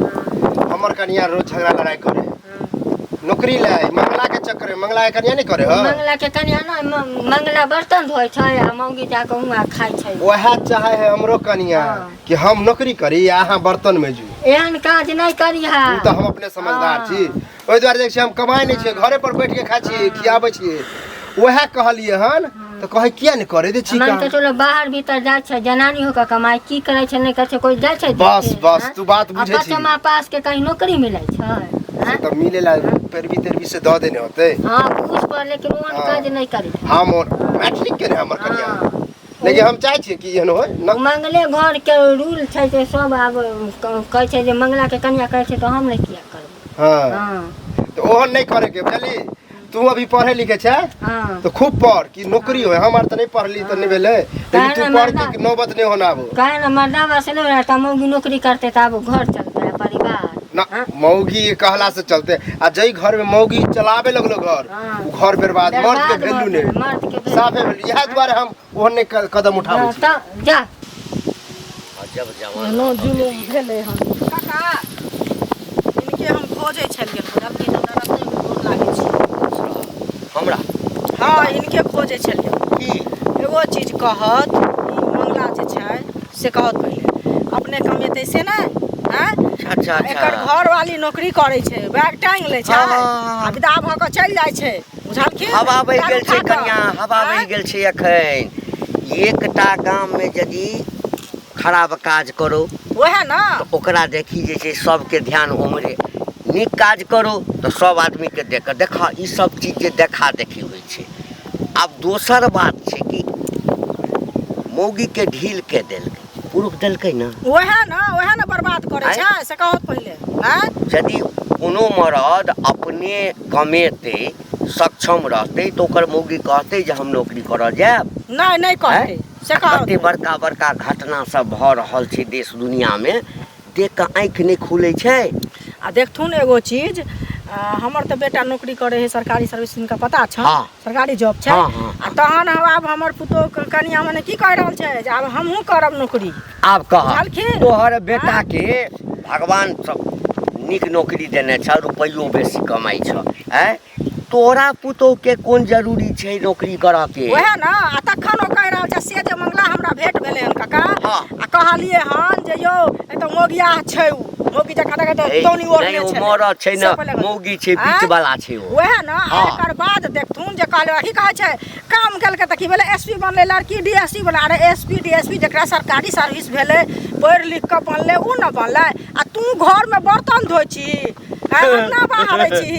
[SPEAKER 5] हमर कनिया रोज झगड़ा लड़ाई करे नौकरी ले मंगला के चक्कर में मंगला के कनिया नहीं करे ह
[SPEAKER 4] मंगला के कनिया न मंगला बर्तन धोइ छै आ मौगी जाके हुआँ खाइ छै
[SPEAKER 5] वएह चाहे है हमरो कनिया
[SPEAKER 4] हाँ।
[SPEAKER 5] कि हम नौकरी करी आ अहाँ बर्तन में जू
[SPEAKER 4] एहन काज नहि करिहा
[SPEAKER 5] उ तऽ हम अपने समझदार
[SPEAKER 4] हाँ।
[SPEAKER 5] छी ओहि दुआरे देखै छी हम कमाइ नहि छियै घरे पर बैठ के खाइ छियै खियाबै छियै वएह कहलियै हन तऽ कहै किया नहि करे दै छी
[SPEAKER 4] मान
[SPEAKER 5] काम
[SPEAKER 4] के चलो बाहर भीतर जाइ छै जनानी होके कमाइ की करै छै नहि करै छै कोइ जाइ छै
[SPEAKER 5] बस,
[SPEAKER 4] देखे,
[SPEAKER 5] बस,
[SPEAKER 4] हाँ?
[SPEAKER 5] तू बात
[SPEAKER 4] आ
[SPEAKER 5] बुझै छी।
[SPEAKER 4] पचमा पास के कहीं नौकरी मिलै छै हाँ?
[SPEAKER 5] तऽ मिले ला पैरवी तेरवी से दऽ देने होतै
[SPEAKER 4] हाँ घूस पर लेकिन ओहन
[SPEAKER 5] हाँ।
[SPEAKER 4] काज नहि करी
[SPEAKER 5] हम मैट्रिक केने हमर कनिया
[SPEAKER 4] हाँ।
[SPEAKER 5] लेकिन हम चाहै छियै कि एहन होय न
[SPEAKER 4] मंगले घर के रूल छै जे सब आब कहै छै जे मंगला के कनिया करै छै तऽ हम नहि किया करबै
[SPEAKER 5] हाँ
[SPEAKER 4] हाँ
[SPEAKER 5] तऽ ओहन नहि करे के बुझली तू अभी पढ़े लिखे छै
[SPEAKER 4] हाँ
[SPEAKER 5] तऽ खूब पढ़ कि नौकरी होय हम आर तऽ नहि पढ़ली तऽ नहि भेलै लेकिन तू पढ़ के नौबत नहि होना आबो
[SPEAKER 4] काहे ना मर्दावा से नहि रहता मौगी नौकरी करते तऽ आब घर चलते परिवार
[SPEAKER 5] ना मौगी कहला से चलते आ जई घर में मौगी चलावे लगलो घर
[SPEAKER 4] हाँ।
[SPEAKER 5] उ घर बर्बाद मर्द के
[SPEAKER 4] बर्बाद
[SPEAKER 5] वैल्यू
[SPEAKER 4] भऽ गेलै,
[SPEAKER 5] नहीं
[SPEAKER 4] मर्द के वैल्यू।
[SPEAKER 5] साफे वैल्यू इएह दुआरे हम ओहन नहि कदम उठाबै छी
[SPEAKER 4] तऽ जा
[SPEAKER 6] जब जवान
[SPEAKER 3] एहनो जुलुम भेलै हन काका इनके हम खोजै छलियै बुझलियै हमरा रस्तेमे गोर लागै छै
[SPEAKER 6] हमरा
[SPEAKER 3] हँ इनके खोजै छलियै
[SPEAKER 6] की
[SPEAKER 3] एगो चीज कहत ई मंगला जे छै से कहत पहिले अपने कमेतै से नहि आँय
[SPEAKER 6] अच्छा
[SPEAKER 3] एकर
[SPEAKER 6] अच्छा
[SPEAKER 3] घरवाली नौकरी करै छै बैग टाँगि लै छै
[SPEAKER 6] हँ।
[SPEAKER 3] आ विदा भऽ कऽ चलि जाइ छै बुझलखिन
[SPEAKER 6] हवा बहि
[SPEAKER 3] दारू
[SPEAKER 6] गेल छै
[SPEAKER 3] खा कऽ।
[SPEAKER 6] कनिया हवा बहि
[SPEAKER 3] आँय?
[SPEAKER 6] गेल छै एखन एकटा गाममे यदि खराब काज करो
[SPEAKER 3] वएह ने
[SPEAKER 6] तऽ ओकरा देखी जे छै सबके ध्यान उम्हरे नीक काज करो तऽ सब आदमीके देख कऽ देखा ई सब चीज जे देखा देखी होइ छै आब दोसर बात छै कि मौगीके ढील के देलकै पुरुष देलकै ने
[SPEAKER 3] वएह ने वएह ने बर्बाद करै
[SPEAKER 6] आँय?
[SPEAKER 3] छै से कहत पहिले आँय
[SPEAKER 6] यदि कोनो मरद अपने कमेतै सक्षम रहतै तऽ ओकर मौगी कहतै जे हम नौकरी करऽ जायब
[SPEAKER 3] नहि नहि कहतै से कहत
[SPEAKER 6] कते बड़का बड़का घटना सब भऽ रहल छै देश दुनियामे देख कऽ आँखि नहि खुलै छै
[SPEAKER 3] आ देखथुन एगो चीज हमर तऽ बेटा नौकरी करै है सरकारी सर्विस हिनका पता छौ
[SPEAKER 6] हाँ।
[SPEAKER 3] सरकारी जॉब छै
[SPEAKER 6] हाँ, हाँ।
[SPEAKER 3] आ तहन हम आब हमर पुतोह के कनिया मने की कहि रहल छै जे आब हमहूँ करब नौकरी
[SPEAKER 6] आब कह
[SPEAKER 3] बुझलखिन?
[SPEAKER 6] तोहर बेटा के भगवान सब नीक नौकरी देने छ रुपैयो बेसी कमाइ छ आँय तोरा पुतोह के कोन जरूरी छै नौकरी करऽ के
[SPEAKER 3] वएह ने आ तखन ओ कहि रहल छै से जे मंगला हमरा भेंट भेलै हन काका
[SPEAKER 6] हाँ।
[SPEAKER 3] आ कहलियै हन जे यौ एतऽ मोगिया छै उ मौगी जकाँ देखै तऽ
[SPEAKER 6] ए,
[SPEAKER 3] तौनी ओढ़ने
[SPEAKER 6] नहि ओ
[SPEAKER 3] छलै।
[SPEAKER 6] मरद छै
[SPEAKER 3] से
[SPEAKER 6] ने
[SPEAKER 3] पहिले कहू।
[SPEAKER 6] मौगी छै
[SPEAKER 3] आँय?
[SPEAKER 6] बीच वाला छै ओ
[SPEAKER 3] वएह ने आ
[SPEAKER 6] हाँ।
[SPEAKER 3] एकर बाद देखथुन जे कहले की कहै छै काम केलकै तऽ की भेलै एस पी बनलै लड़की डी एस पी बनलै अरे एस पी डी एस पी जकरा सरकारी सर्विस भेलै पढ़ि लिख कऽ बनलै ओ ने बनलै आ तू घरमे बर्तन धोइ छी अंगना बाहरै छी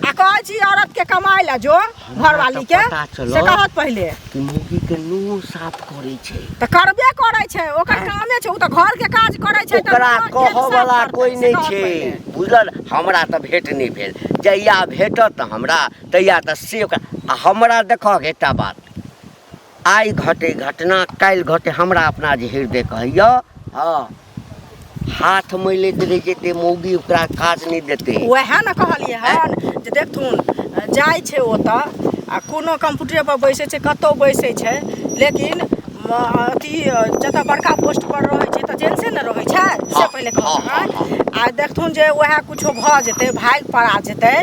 [SPEAKER 3] आ कहै छी औरत के कमाइ लए जो घरवाली के
[SPEAKER 6] पता चलल।
[SPEAKER 3] से कहत पहिले
[SPEAKER 6] कि मौगी के नोह साफ करै छै
[SPEAKER 3] तऽ करबे करै छै ओकर कामे छै ओ तऽ घर के काज करै छै तऽ
[SPEAKER 6] ओकरा
[SPEAKER 3] नोह किएक
[SPEAKER 6] कहऽ
[SPEAKER 3] साफ
[SPEAKER 6] वाला
[SPEAKER 3] करतै,
[SPEAKER 6] कोइ
[SPEAKER 3] से
[SPEAKER 6] नहि
[SPEAKER 3] कहत
[SPEAKER 6] छै
[SPEAKER 3] पहिले।
[SPEAKER 6] बुझल हमरा तऽ भेट नहि भेल जहिया भेटत हमरा तहिया तऽ से ओकरा आ हमरा देखहक एकटा बात आइ घटे घटना काल्हि घटे हमरा अपना जे हृदय कहैया हँ हाथ मैलैत रहि जेतै मौगी ओकरा काज नहि देतै
[SPEAKER 3] वएह ने कहलियै हन जे देखथुन जाइ छै ओतऽ आ कोनो कम्प्यूटरे पर बैसै छै कतहु बैसै छै लेकिन अथी जतऽ बड़का पोस्ट पर रहै छै तऽ जेंट्से ने रहै छै से
[SPEAKER 6] हँ,
[SPEAKER 3] पहिले कहू
[SPEAKER 6] हँ, हँ,
[SPEAKER 3] आ देखथुन जे वएह कुछो भऽ जेतै भागि पड़ा जेतै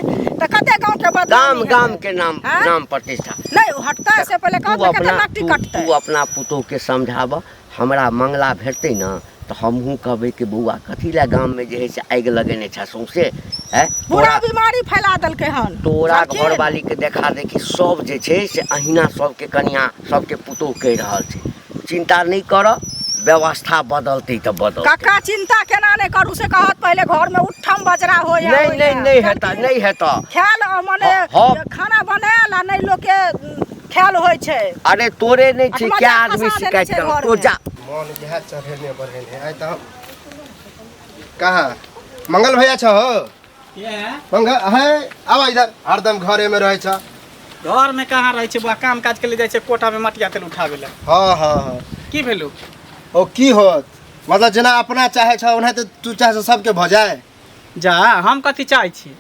[SPEAKER 3] तऽ कते गाँवके
[SPEAKER 6] गाम
[SPEAKER 3] बदनामी हेतै?
[SPEAKER 6] गाम के नाम
[SPEAKER 3] आँय?
[SPEAKER 6] नाम प्रतिष्ठा
[SPEAKER 3] नहि हटतै से पहिले
[SPEAKER 6] तू
[SPEAKER 3] कहत
[SPEAKER 6] अपना
[SPEAKER 3] कते नकटी
[SPEAKER 6] तू
[SPEAKER 3] कटतै
[SPEAKER 6] तू अपना पुतोहके समझाबऽ हमरा मंगला भेटतै ने तऽ हमहूँ कहबै कि बौआ कथी लए गाममे जे हइ से आगि लगेने छह सौँसे आँय
[SPEAKER 3] पूरा
[SPEAKER 6] तोरा
[SPEAKER 3] बीमारी फैला देलकै हन
[SPEAKER 6] तोरा
[SPEAKER 3] बुझलखिन?
[SPEAKER 6] घरवालीके देखा देखी सब जे छै से अहिना सबके कनिया सबके पुतोह कहि रहल छै चिन्ता नहि कर व्यवस्था बदलतै तऽ बदलतै
[SPEAKER 3] काका चिंता केना नहि करू से कहत पहिले घर में उठम बजरा होय है
[SPEAKER 6] नहि नहि नहि हेतऽ नहि हेतऽ
[SPEAKER 3] खायल मने
[SPEAKER 6] हँ।
[SPEAKER 3] खाना बनायल आ नहि लोक के खायल होइ छै
[SPEAKER 6] अरे तोरे नहि छै
[SPEAKER 3] अखमा
[SPEAKER 6] क्या
[SPEAKER 3] जा
[SPEAKER 6] आदमी
[SPEAKER 3] फंसा देने
[SPEAKER 6] शिकायत
[SPEAKER 3] छै
[SPEAKER 6] कर
[SPEAKER 3] घरमे।
[SPEAKER 6] तो जा
[SPEAKER 5] मन इएह चढ़ेने बढ़ेने आइ तऽ हम कहाँ मंगल भैया छहो मंगल है आब इधर हरदम घरे में रहै छ
[SPEAKER 1] घर में कहाँ रहै छै बुआ काम काज के लिए जाइ छै कोठा में मटिया तेल उठाबै लए
[SPEAKER 5] हाँ हाँ हाँ
[SPEAKER 1] की भेलू
[SPEAKER 5] ओ की होत मतलब जेना अपना चाहे छ ओनाहिते तू चाहे छ सबके भऽ जाए
[SPEAKER 1] जा हम कथी चाहै छी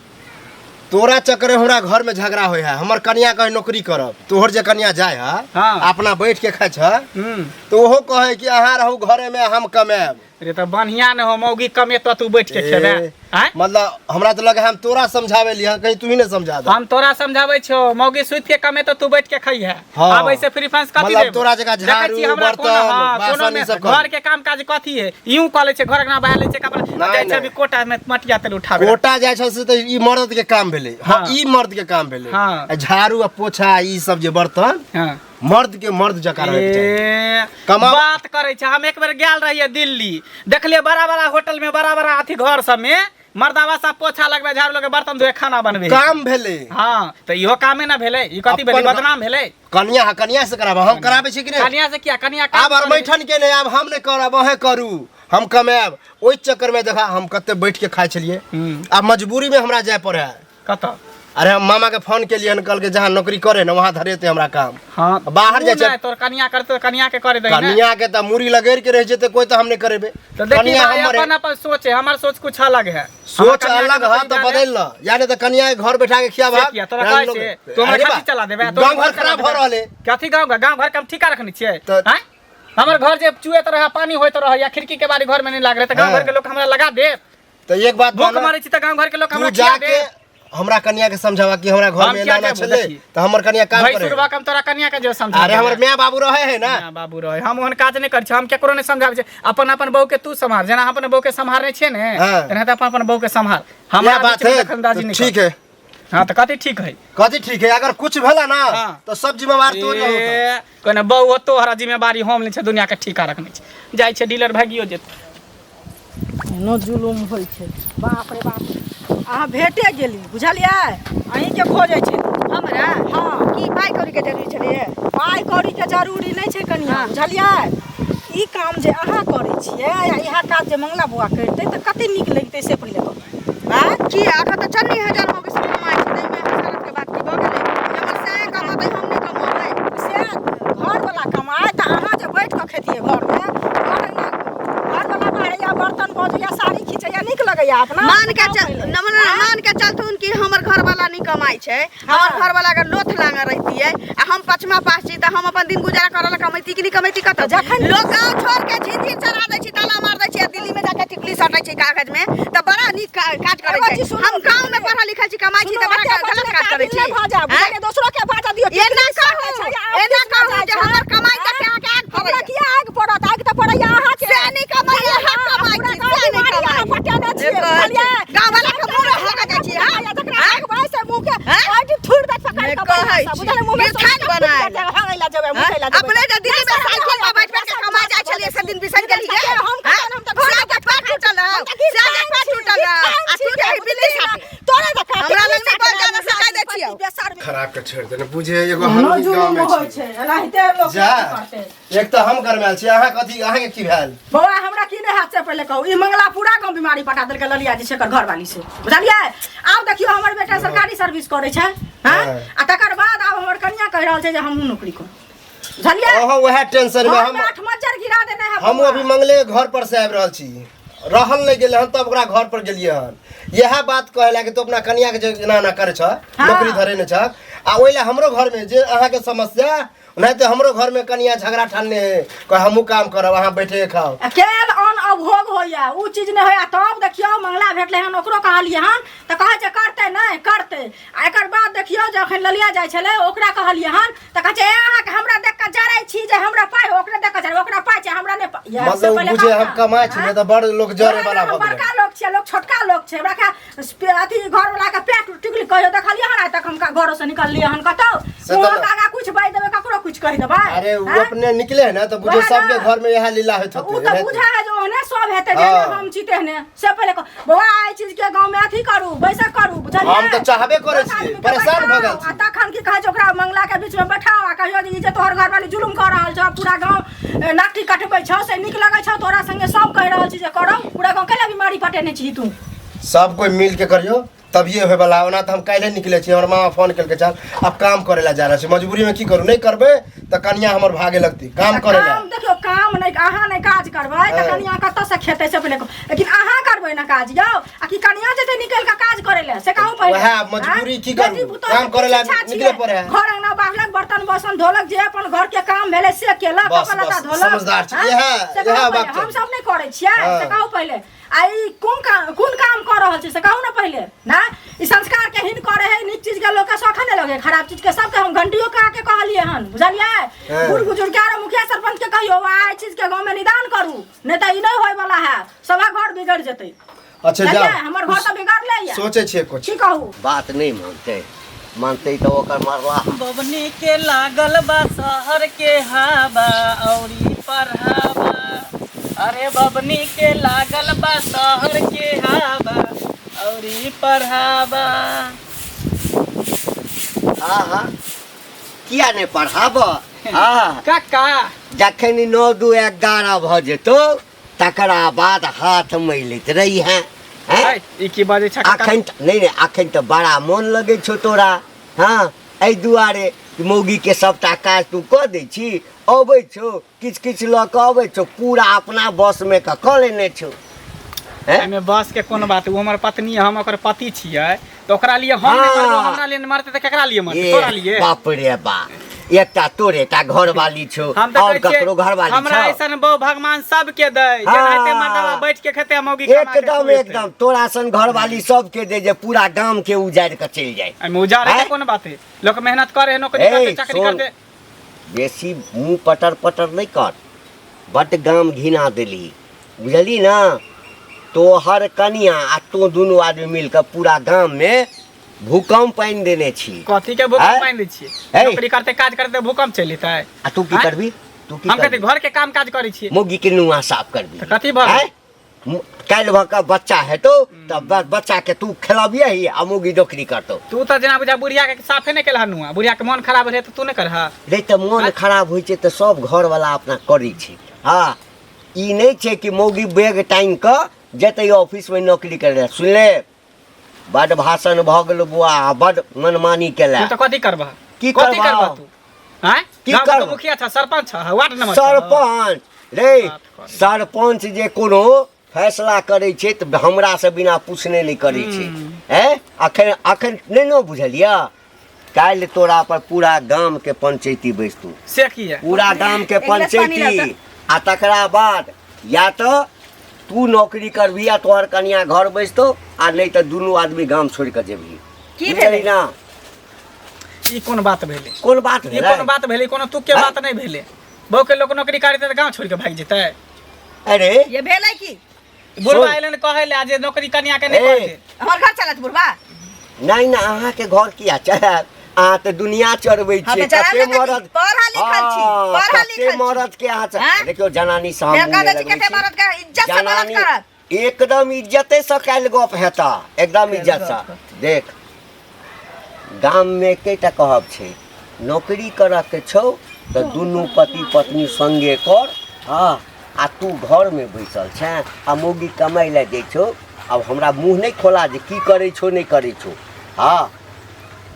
[SPEAKER 5] तोरा चक्कर हमरा घर में झगड़ा होय है हमर कनिया कहे नौकरी करब तोहर जे कनिया जाय है
[SPEAKER 1] हाँ।
[SPEAKER 5] अपना बैठ के खाय छ
[SPEAKER 1] हम्म
[SPEAKER 5] तो ओहो कहे कि अहाँ रहू घरे में हम कमाएब
[SPEAKER 1] रे तऽ बढ़िया ने हो मौगी कमेतो तू बैठ के खेबे
[SPEAKER 5] ए,
[SPEAKER 1] आँय
[SPEAKER 5] मतलब हमरा तऽ लगे हम तोरा समझावे लिहा कहीं तू ही ने समझा दे
[SPEAKER 1] हम तोरा समझाबै छियौ मौगी सुति के कमेतो तू बैठ के खइहे
[SPEAKER 5] हाँ।
[SPEAKER 1] आब ऐसे फ्री फंस कथी
[SPEAKER 5] मतलब
[SPEAKER 1] देब
[SPEAKER 5] तोरा जकाँ
[SPEAKER 1] देखै
[SPEAKER 5] झाड़ू,
[SPEAKER 1] छी हमरा कोनो
[SPEAKER 5] बर्तन,
[SPEAKER 1] हाँ, कोनो
[SPEAKER 5] बासन
[SPEAKER 1] में
[SPEAKER 5] ई सब कर।
[SPEAKER 1] घर के काम काज कथी है यूं कऽ लै छै घर अंगना बहा लै छै कपड़ा
[SPEAKER 5] नहीं,
[SPEAKER 1] जाइ छै
[SPEAKER 5] नहीं।
[SPEAKER 1] अभी कोटा में मटिया तेल उठाबे
[SPEAKER 5] कोटा जाइ छ से तऽ ई मर्द के काम भेलै हाँ
[SPEAKER 1] हाँ।
[SPEAKER 5] ई मर्द के काम भेलै
[SPEAKER 1] हाँ।
[SPEAKER 5] आ झाड़ू आ पोछा ई सब जे बर्तन
[SPEAKER 1] हाँ
[SPEAKER 5] मर्द के मर्द जकाँ रहैके चाही
[SPEAKER 1] ए,
[SPEAKER 5] कमाओ।
[SPEAKER 1] बात करै छै हम एक बेर गेल रहियै दिल्ली देखलियै बड़ा बड़ा होटल में बड़ा बड़ा अथी घर सब में मर्दावा सब पोछा लगबै झाड़ू लगबै बर्तन धोए खाना बनबै
[SPEAKER 5] काम भेलै
[SPEAKER 1] हाँ तऽ इहो कामे ना भेलै ई कथी भेलै
[SPEAKER 5] अपन-
[SPEAKER 1] बदनाम भेलै
[SPEAKER 5] कनिया हाँ कनिया से कराब हम कराबै छी कि नहि
[SPEAKER 1] कनिया से किया कनिया काम
[SPEAKER 5] आब
[SPEAKER 1] करै।
[SPEAKER 5] अरमैठन के नहि आब हम नहि करब अहें करू हम कमायब ओहि चक्कर में देखा हम कते बैठ के खाइ छलियै
[SPEAKER 1] हम्म।
[SPEAKER 5] आब मजबूरी में हमरा जाय पड़े है
[SPEAKER 1] कतऽ
[SPEAKER 5] अरे हम मामा के फोन केलियै हन कहलकै जहाँ नौकरी करे ने वहाँ धरेते हमरा काम
[SPEAKER 1] हाँ
[SPEAKER 5] बाहर जाइ छै
[SPEAKER 1] नहि तोर कनिया करते कनिया के करे दही ने
[SPEAKER 5] कनिया के तऽ मूड़ी लगेर के रह जेतै कोई तऽ हम नहि करेबै
[SPEAKER 1] तो देखी
[SPEAKER 5] कनिया
[SPEAKER 1] भाई
[SPEAKER 5] हमर
[SPEAKER 1] अपन अपन सोच है हमार सोच कुछ अलग है
[SPEAKER 5] सोच अलग है तऽ बदलि ल या नहि तऽ कनिया के घर बैठा के खियाबा
[SPEAKER 1] से किया तोरा कहै छै तू हमरा खाती चला देबे
[SPEAKER 5] गाँव घर खराब भऽ रहल है
[SPEAKER 1] कथी गाँव गाँव घर के हम ठीका रखने छियै
[SPEAKER 5] तऽ-
[SPEAKER 1] आँय हमर घर जे चुएत रहे पानी होइत रहे या खिड़की के बारी घर में नहीं लाग रहे तऽ गाँव
[SPEAKER 5] हाँ।
[SPEAKER 1] घर के लोग हमरा लगा दे
[SPEAKER 5] तऽ एक बात
[SPEAKER 1] भूख
[SPEAKER 5] मानऽ,
[SPEAKER 1] मारै छी तऽ गाँव घर के लोग
[SPEAKER 5] तू
[SPEAKER 1] हमरा खिया
[SPEAKER 5] जाके
[SPEAKER 1] दे
[SPEAKER 5] हमरा कनिया के समझावा कि हमरा घर
[SPEAKER 1] हम
[SPEAKER 5] में
[SPEAKER 1] किया
[SPEAKER 5] एना एना
[SPEAKER 1] जेबो,
[SPEAKER 5] छलै
[SPEAKER 1] देखी।
[SPEAKER 5] तऽ हमर कनिया काम
[SPEAKER 1] भाई
[SPEAKER 5] करे
[SPEAKER 1] सुरवा हम तोरा कनिया के जो समझा
[SPEAKER 5] अरे हमर माय बाबू रहे है ना
[SPEAKER 1] ना बाबू रहे हम ओहन काज नहि करै छी हम केकरो नहि सम्हारै छी अपन अपन बहू के तू सम्हार जेना हम अपन बहू के सम्हारने छियै ने
[SPEAKER 5] हाँ।
[SPEAKER 1] तेनाहिते अपन अपन बहू के सम्हार
[SPEAKER 5] इएह
[SPEAKER 1] हमरा
[SPEAKER 5] बात
[SPEAKER 1] बीचमे
[SPEAKER 5] है
[SPEAKER 1] दखलंदाजी
[SPEAKER 5] तो
[SPEAKER 1] नहि
[SPEAKER 5] ठीक
[SPEAKER 1] कर।
[SPEAKER 5] है
[SPEAKER 1] हाँ तऽ कथी ठीक है
[SPEAKER 5] कथी ठीक है अगर कुछ भेला ना
[SPEAKER 1] हाँ।
[SPEAKER 5] तो सब जिम्मेवार तू रहू
[SPEAKER 1] ए, कोने बहू हो तोहरा जिम्मेवारी हम नहि छै दुनिया के ठीका रखने छै जाइ छै डीलर भागियो जेतै
[SPEAKER 3] एहनो जुलुम होइ छै बाप रे बाप अहाँ भेटे गेली बुझलियै अहीँके खोजै छै
[SPEAKER 2] हमरा
[SPEAKER 3] हँ
[SPEAKER 2] की पाइ कौड़ी के जरूरी छलैए
[SPEAKER 3] पाइ कौड़ीके जरूरी नहि छै कनिया
[SPEAKER 2] हाँ।
[SPEAKER 3] बुझलियै ई काम जे अहाँ करै छियै आ इएह काज जे मंगला बौआ करितै तऽ कते नीक लगितै से पहिले कहू
[SPEAKER 2] आँय की एखन तऽ 54,000 मौगी सब कमाइ छै ताहिमे हसरत के बात की भऽ गेलै जे हमर सैं कमेतै हम नहि कमेबै
[SPEAKER 3] से घरवला कमाय तऽ अहाँ जे बैठ कऽ खेतियै घरमे घर अङ्गना घरवला बाहरैया बर्तन बजैया साड़ी खींचैया नीक लगैया अपना
[SPEAKER 2] मान के चल न न, न, मान के चलथुन कि हमर घरवाला नहीं कमाइ छै हमर घरवाला अगर लोथ लांगर रहितियै आ हम पचमा पास छी तऽ हम अपन दिन गुजारा करऽ ला कमैती कि नहीं कमैती कतऽ
[SPEAKER 3] जखन-
[SPEAKER 2] लोग गाँव छोड़ के झिझिर चढ़ा दै छै ताला मार दै छै आ दिल्ली में जाके टिकली सटै छै कागज में तऽ बड़ा नीक काज करै
[SPEAKER 3] एगो
[SPEAKER 2] छै
[SPEAKER 3] चीज सुनू,
[SPEAKER 2] हम गाँव में पढ़ल लिखल छी कमाइ छी तऽ बड़ा गलत काज करै छी
[SPEAKER 3] भऽ जाए
[SPEAKER 2] आँय?
[SPEAKER 3] बुझलियै दोसरो के बाजऽ दियौ
[SPEAKER 2] एना
[SPEAKER 3] टिकली सटै
[SPEAKER 2] कहू
[SPEAKER 3] छै, आ
[SPEAKER 2] एना
[SPEAKER 3] ऑफिसमे
[SPEAKER 2] कहू
[SPEAKER 3] जाइ
[SPEAKER 2] जे
[SPEAKER 3] छै।
[SPEAKER 2] हमर कमाइ तक अहाँके आग
[SPEAKER 3] हमरा
[SPEAKER 2] पड़ैया
[SPEAKER 3] किया आगि पड़त आगि तऽ पड़ैया अहाँके
[SPEAKER 2] से नहि कमाइ अहाँ कमाइ छी से नहि कमाइ
[SPEAKER 3] पटेने छियै
[SPEAKER 2] से कहै
[SPEAKER 3] बुझलियै
[SPEAKER 2] छी। गाँव वाला के मुँह में हगा जाइ छी, हाँ?
[SPEAKER 3] जकरा
[SPEAKER 2] हाँ?
[SPEAKER 3] आगि बाइ से मुँह के
[SPEAKER 2] हाँ?
[SPEAKER 3] आगि थुरि देत पकड़ि
[SPEAKER 2] नहि
[SPEAKER 3] कऽ
[SPEAKER 2] कहै
[SPEAKER 3] बढ़िआँसँ,
[SPEAKER 2] छी।
[SPEAKER 3] बुझलियै मुँह में
[SPEAKER 2] गिरथान बनायल।
[SPEAKER 3] हगै ला जेबै मुँह ला जेबै
[SPEAKER 2] अपने जे दिल्ली में साइकिल पर बैठ बैठ के कमा जाइ छलियै से दिन बिसरि गेलियै
[SPEAKER 3] हम
[SPEAKER 2] हाँ?
[SPEAKER 3] हम तऽ घर
[SPEAKER 2] से के पेट टूटल रहौ से के पेट टूटल रहौ आ तू रही बिल्ली साथे
[SPEAKER 3] तोरे देखा
[SPEAKER 2] हमरा लग नहि बोल ज्यादा से कहि दै छियौ
[SPEAKER 5] खराब के छोड़ि देने बुझे एगो हम ही गाँव में
[SPEAKER 3] होइ
[SPEAKER 5] छी
[SPEAKER 3] छै एनाहिते लोक
[SPEAKER 5] जा
[SPEAKER 3] करतै
[SPEAKER 5] एक तऽ हम गरमायल छी अहाँ कथी अहाँके की भेल
[SPEAKER 3] बौआ हमरा की नहि हाथ से पहिले कहू ई मंगला पूरा गाँव बीमारी पटा देलकै ललिया जी से एकर घरवाली से बुझलियै आब देखियौ हमर बेटा सरकारी सर्विस करै छै हँ
[SPEAKER 5] हाँ।
[SPEAKER 3] आ तकर बाद आब हमर कनिया कहि रहल छै जे हमहूँ नौकरी करू बुझलियै
[SPEAKER 5] अहाँ वएह टेंशन में
[SPEAKER 3] घर
[SPEAKER 5] हम
[SPEAKER 3] में आठ मज्जर गिरा देने है
[SPEAKER 5] हम
[SPEAKER 3] बौआ।
[SPEAKER 5] अभी मंगले के घर पर से आबि रहल छी रहल नहि गेलै हन तब ओकरा घर पर गेलियै हन इएह बात कहै ला कि तू अपना कनिया के जे एना एना करै छह
[SPEAKER 3] हाँ।
[SPEAKER 5] नौकरी धरे नहि छह आ ओहि ला हमरो घर में जे अहाँके समस्या नहीं तो हमरो घर में कनिया झगड़ा ठानने है कह हमहूँ काम करब अहाँ बैठे के खाओ
[SPEAKER 3] केल अन्न अभोग होइया उ चीज नहि होइया तब देखियौ मंगला भेटलै हन ओकरो कहलियै हन तऽ कहै छै करतै नहि करतै आ एकर बाद देखियौ जे अखन ललिया जाइ छलै ओकरा कहलियै हन तऽ कहै छै ए अहाँके हमरा देख कऽ जरै छी जे हमरा पाइ हो ओकरे देख कऽ जरै ओकरा पाइ छै हमरा नहि पाइ इएह से
[SPEAKER 5] मतलब
[SPEAKER 3] पहिले
[SPEAKER 5] बुझे
[SPEAKER 3] कहू
[SPEAKER 5] हम
[SPEAKER 3] ने।
[SPEAKER 5] कमाइ छी नहि तऽ बड़ लोक जरे
[SPEAKER 3] ओहे
[SPEAKER 5] वाला
[SPEAKER 3] ने, हम
[SPEAKER 5] भऽ गेलै
[SPEAKER 3] बड़का लोक छियै लोक छोटका लोक छै हमरा के अथी घर वाला के पेट टिकली कहियो देखलियै हन आइ तक हम घरो से निकललियै हन कतौ
[SPEAKER 5] से तऽ
[SPEAKER 3] मुँहक आगाँ कुछ बाजि देबै ककरो कुछ कहि देबै
[SPEAKER 5] अरे वो
[SPEAKER 3] आँय?
[SPEAKER 5] अपने निकले है ना तो बुझे
[SPEAKER 3] वएह
[SPEAKER 5] सबके
[SPEAKER 3] ना।
[SPEAKER 5] घर में यह लीला होइत
[SPEAKER 3] उ
[SPEAKER 5] होते
[SPEAKER 3] तऽ बुझा है जो ओहने सब हेतै जेहने
[SPEAKER 5] हाँ।
[SPEAKER 3] हम छी तेहने से पहिले कह बौआ एहि चीज के गाँव में अथी करू बैसक करू बुझलियै
[SPEAKER 5] हम तऽ चाहबे करै
[SPEAKER 3] दस
[SPEAKER 5] छियै,
[SPEAKER 3] आदमी के
[SPEAKER 5] परेशान भऽ गेल
[SPEAKER 3] बैठाउ,
[SPEAKER 5] छी।
[SPEAKER 3] आ तखन की कहै छै ओकरा मंगला के बीच में बैठाउ आ कहियो जे ई जे तोहर घरवाली जुलुम कऽ रहल छौ पूरा गाँव नाटी कटबै छौ से नीक लगै छौ तोरा संगे सब कहि रहल छी जे करौ पूरा गाँव कैला बीमारी पटेने छी तू
[SPEAKER 5] सब कोई मिल के करियो तभिए होय वाला ओना तऽ हम काल्हि निकले छी हमर मामा फोन केलकै चल आब काम करे ला जा रहल छी मजबूरी में की करू नहीं करबै तऽ कनिया हमर भागे लगती काम करे ला
[SPEAKER 3] काम देखियौ काम नहि अहाँ नहि काज करबै तऽ
[SPEAKER 5] हँ।
[SPEAKER 3] कनिया कतऽ से खेतै से पहिले कहू। लेकिन अहाँ करबै ने काज यौ आ कि कनिया जेतै निकलि कऽ काज करै लए से कहू पहिले
[SPEAKER 5] वएह मजबूरी
[SPEAKER 3] आँय?
[SPEAKER 5] की करू?
[SPEAKER 3] बेटी पुतोह
[SPEAKER 5] काम
[SPEAKER 3] के
[SPEAKER 5] करै लए
[SPEAKER 3] पीछा
[SPEAKER 5] निकले
[SPEAKER 3] छियै।
[SPEAKER 5] पड़ै है।
[SPEAKER 3] घर अंगना बाहरलक बर्तन बासन धोलक जे अपन घर के काम भेलै से केलक
[SPEAKER 5] बस,
[SPEAKER 3] कपड़ा लत्ता
[SPEAKER 5] बस,
[SPEAKER 3] धोलक
[SPEAKER 5] समझदार छी।
[SPEAKER 3] आँय?
[SPEAKER 5] इएह-
[SPEAKER 3] से कहू
[SPEAKER 5] इएह
[SPEAKER 3] पहिले।
[SPEAKER 5] बात
[SPEAKER 3] हम सब नहि करै छियै
[SPEAKER 5] हँ।
[SPEAKER 3] से कहू पहिले आ ई कोन काम कोन काम कऽ रहल छै से कहू ने पहिले ना ई संस्कार के हीन करे है नीक चीज के लोक के शौख नहि लगे खराब चीज के सबके हम घंटियो के आके कहलिए हन बुझलियै
[SPEAKER 5] हाँ।
[SPEAKER 3] बूढ़ बुजुर्ग के आरो मुखिया सरपंच के कहियो आ ई चीज के गांव में निदान करू नहीं तऽ ई नहि होय वाला है सभा घर बिगड़ जेतै
[SPEAKER 5] अच्छा
[SPEAKER 3] बुझलियै?
[SPEAKER 5] जाओ
[SPEAKER 3] हमर घर तऽ बिगड़ले ये
[SPEAKER 5] सोचै छियै कुछ
[SPEAKER 3] की कहू
[SPEAKER 6] बात नहि मानतै मानतै तऽ ओकर मरला
[SPEAKER 1] बबनी के लागल बा शहर के हवा औरी पढ़ावा अरे बबनी के लागल बा शहर के हवा औरी पढ़ावा
[SPEAKER 6] हाँ हाँ किया नहि पढ़ाब हाँ
[SPEAKER 1] काका
[SPEAKER 6] जखन 9 2 11 भऽ जेतौ तकरा बाद हाथ मैलैत रही हैं हैं?
[SPEAKER 1] ई की बाजै छ काका
[SPEAKER 6] अखन नहि नहि अखन तऽ बड़ा मोन लगै छौ तोरा हँ एहि दुआरे कि मौगीके सभटा काज तू कऽ दै छी अबै छौ किछु किछु लऽ कऽ अबै छौ पूरा अपना बसमे कऽ कऽ लेने छौ हैं?
[SPEAKER 1] एहिमे बस के कोन बात ओ हमर पत्नी हम ओकर पति छियै तऽ ओकरा लिए हम नहि मरबो
[SPEAKER 6] हाँ।
[SPEAKER 1] हमरा लिए नहि मरतै तऽ केकरा लिए मरतै
[SPEAKER 6] ए
[SPEAKER 1] तोरा लिए
[SPEAKER 6] बाप रे बाप एकटा तोरे टा घरवाली छौ
[SPEAKER 1] हम तऽ
[SPEAKER 6] और
[SPEAKER 1] कहै छियै,
[SPEAKER 6] ककरो घरवाली
[SPEAKER 1] हमरा
[SPEAKER 6] छौ
[SPEAKER 1] ऐसन बहु भगवान सबके दै
[SPEAKER 6] हाँ।
[SPEAKER 1] जेनाहिते मर्दावा बैठ के खेते मौगी कमा के
[SPEAKER 6] एकदम
[SPEAKER 1] खुएतै।
[SPEAKER 6] एकदम तोरा सन घरवाली सबके दे जे पूरा गाम के उजाड़ि कऽ चलि जाय
[SPEAKER 1] एहिमे उजाड़े के
[SPEAKER 6] आँय?
[SPEAKER 1] कोन बात है लोक मेहनत करे है नौकरी
[SPEAKER 6] ए,
[SPEAKER 1] करते चाकरी
[SPEAKER 6] सुन।
[SPEAKER 1] करते
[SPEAKER 6] बेसी मुँह पटर पटर नहि कर बड्ड गाम घिना देली बुझली ना तोहर कनिया आ तों दुनू आदमी मिल कऽ पूरा गाम में भूकंप आनि देने छी
[SPEAKER 1] कथी के भूकंप
[SPEAKER 6] आँय?
[SPEAKER 1] आनि दै छियै
[SPEAKER 6] हे।
[SPEAKER 1] नौकरी करते काज करते भूकंप चलि एतै
[SPEAKER 6] आ तू की
[SPEAKER 1] आँय?
[SPEAKER 6] करबी तू की
[SPEAKER 1] हम कथी
[SPEAKER 6] करबी
[SPEAKER 1] घर के काम काज करै छियै
[SPEAKER 6] मौगी के नुआ साफ करबी
[SPEAKER 1] तऽ कथी भऽ गेल?
[SPEAKER 6] आँय? काल्हि भऽ कऽ बच्चा हेतौ तऽ बच्चा के तू खेलबियही आ मौगी नौकरी करतौ
[SPEAKER 1] तू तऽ जेना बुझा बुढ़िया के साफे नहि केलह नुआ बुढ़िया के मोन खराब रहै तऽ तू नहि करह
[SPEAKER 6] रे तऽ मोन खराब होइ छै तऽ सब घरवला अपना करै छै हँ ई नहि छै कि मौगी बैग टाँगि कऽ जेतै ऑफिसमे नौकरी करै लए सुनले बड्ड भाषण भऽ गेल बौआ बड्ड मनमानी केला
[SPEAKER 1] तू तऽ कथी करबह
[SPEAKER 6] की
[SPEAKER 1] कथी
[SPEAKER 6] करबह?
[SPEAKER 1] करबह तू आँय
[SPEAKER 6] की
[SPEAKER 1] गाँवके
[SPEAKER 6] करबह?
[SPEAKER 1] तो मुखिया छ सरपंच छ वार्ड नंबर छ।
[SPEAKER 6] सरपंच रे
[SPEAKER 1] बात करै।
[SPEAKER 6] सरपंच जे कोनो फैसला करै छै तऽ हमरासँ बिना पूछने नहि करै छै हैं अखन अखन नहि ने बुझलियै काल्हि तोरा पर पूरा गामके पंचैती बैसतौ
[SPEAKER 1] से की है
[SPEAKER 6] पूरा गामके
[SPEAKER 2] एक गिलास पानी
[SPEAKER 6] पंचैती
[SPEAKER 2] लाउ
[SPEAKER 6] आ तकरा बाद या तऽ तू नौकरी करबही आ तोहर कनिया घर बैसतौ आ नहि तऽ दुनू आदमी गाम छोड़ि कऽ जेबही
[SPEAKER 2] की
[SPEAKER 6] बुझलही
[SPEAKER 2] भेलै?
[SPEAKER 6] ना
[SPEAKER 1] ई कोन बात भेलै
[SPEAKER 6] कोन बात
[SPEAKER 1] ई
[SPEAKER 6] भेलै
[SPEAKER 1] कोन बात भेलै कोनो तुक के
[SPEAKER 6] आँय?
[SPEAKER 1] बात नहि भेलै बहु के लोक नौकरी करतै तऽ गाँव छोड़ि कऽ भागि जेतै
[SPEAKER 6] अरे
[SPEAKER 2] ये भेलै की
[SPEAKER 1] बुढ़वा
[SPEAKER 6] सुन।
[SPEAKER 1] एलन कहै लए जे नौकरी कनिया के नहि
[SPEAKER 6] ए।
[SPEAKER 1] करतै
[SPEAKER 2] हमर घर चलत बुढ़बा
[SPEAKER 6] नहि नहि अहाँके घर किया चढ़ायब अहाँ तऽ दुनिया चढ़बै
[SPEAKER 2] हाँ,
[SPEAKER 6] छियै
[SPEAKER 2] तऽ चढ़ायब
[SPEAKER 6] कते
[SPEAKER 2] ने तऽ
[SPEAKER 6] मरद
[SPEAKER 2] की? पढ़ल लिखल छी,
[SPEAKER 6] हाँ,
[SPEAKER 2] पढ़ल
[SPEAKER 6] कते
[SPEAKER 2] लिखल छी।
[SPEAKER 6] मरद के अहाँ
[SPEAKER 2] हाँ?
[SPEAKER 6] देखियौ जनानी से हम
[SPEAKER 2] फेर
[SPEAKER 6] मुँह
[SPEAKER 2] कह
[SPEAKER 6] नहि
[SPEAKER 2] दै छी
[SPEAKER 6] लगबै
[SPEAKER 2] कते
[SPEAKER 6] छी।
[SPEAKER 2] मरद के इज्जत से मदद
[SPEAKER 6] जनानी
[SPEAKER 2] करत
[SPEAKER 6] एकदम इज्जते से काल्हि गप हेता एकदम इज्जत से देख गाममे एकेटा कहब छै नौकरी करऽके छौ तऽ दुनू पति पत्नी सङ्गे कर हँ आ तू घरमे बैसल छेँ आ मौगी कमाइ लए जाइ छौ आब हमरा मुँह नहि खोला जे की करै छौ नहि करै छौ हँ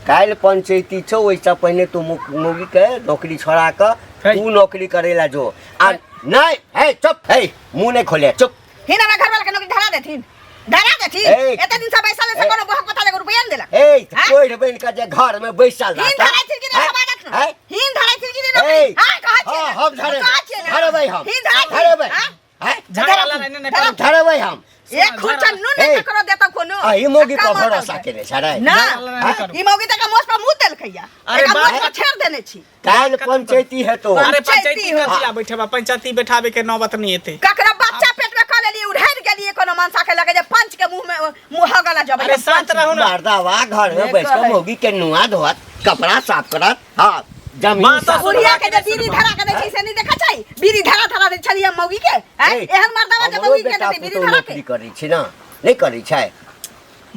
[SPEAKER 6] काल्हि पंचैती छौ ओहिसँ पहिने तू मौगीके नौकरी छोड़ा कऽ तू नौकरी करै लए जो आ नहि हे चुप हे मुँह नहि खोले चुप
[SPEAKER 2] हिन हमरा घरवाला के नौकरी धरा देथिन धरा देथिन
[SPEAKER 6] ए,
[SPEAKER 2] एते दिन से बैसल से
[SPEAKER 6] ए,
[SPEAKER 2] कोनो बहक पता लगे रुपया नहीं देलक
[SPEAKER 6] ए
[SPEAKER 2] हाँ?
[SPEAKER 6] कोढ़ि बनि कऽ जे घरमे बैसल
[SPEAKER 2] हिन
[SPEAKER 6] रहता
[SPEAKER 2] धराइ थिन कि नहीं
[SPEAKER 6] हैं?
[SPEAKER 2] समाजक न
[SPEAKER 6] हैं?
[SPEAKER 2] हिन धराइ थिन कि नहीं नौकरी
[SPEAKER 6] ए,
[SPEAKER 2] हां कहै छियै
[SPEAKER 6] हाँ,
[SPEAKER 2] ने।
[SPEAKER 6] हम धरेबै
[SPEAKER 2] कहै छियै ने।
[SPEAKER 6] धरेबै हम
[SPEAKER 2] हिन धराइ थिन,
[SPEAKER 6] धरेबै
[SPEAKER 2] हाँ?
[SPEAKER 6] हैं?
[SPEAKER 1] झगड़ा लड़ाइ नहि
[SPEAKER 2] धरा-
[SPEAKER 1] करू।
[SPEAKER 6] धरेबै हम
[SPEAKER 2] एक खुर्चा नून
[SPEAKER 6] ए,
[SPEAKER 2] नहीं ककरो देता कोनो
[SPEAKER 6] अही मौगी पर
[SPEAKER 2] कमा
[SPEAKER 6] भरोसा
[SPEAKER 2] दौगे।
[SPEAKER 6] केने छै रे
[SPEAKER 2] ना
[SPEAKER 1] झगड़ा लड़ाइ नहि करू।
[SPEAKER 2] ई मौगी तक मोछ पर मुंह देलकैया
[SPEAKER 1] अरे
[SPEAKER 2] एका
[SPEAKER 1] बाप
[SPEAKER 2] मोछ पर छेड़ देने छी
[SPEAKER 6] काल्हि पंचैती हेतौ
[SPEAKER 1] अरे
[SPEAKER 2] पंचायती
[SPEAKER 1] पंचायती
[SPEAKER 2] हो।
[SPEAKER 1] कथी ला बैठेबा पंचायती बैठाबे के नौबत नहीं एतै
[SPEAKER 2] ककरा बच्चा पेट में कऽ लेलिए उड़ैर गेलिए कोनो मनसा के लगे जे पंच के मुंह में मुंह गला जबै
[SPEAKER 1] अरे शांत रहू ना
[SPEAKER 6] मर्दावा घर में
[SPEAKER 2] ये
[SPEAKER 6] बैठ कऽ
[SPEAKER 2] कहै।
[SPEAKER 6] मौगी के नुआ धोअत कपड़ा साफ करत हाँ जमीन
[SPEAKER 1] बात
[SPEAKER 6] साफ
[SPEAKER 2] बुढ़िया
[SPEAKER 6] करत
[SPEAKER 2] के जे बीड़ी धरा के दै छै से नहीं देखा छै बीड़ी धरा धरा दै छलियै मौगी के हैं
[SPEAKER 6] ए,
[SPEAKER 2] एहन मर्दावा जे
[SPEAKER 6] हमरो
[SPEAKER 2] मौगी के
[SPEAKER 6] बेटा
[SPEAKER 2] देतै बीड़ी
[SPEAKER 6] पुतोहु
[SPEAKER 2] धरा के
[SPEAKER 6] नौकरी करै छै ना नहि करै छै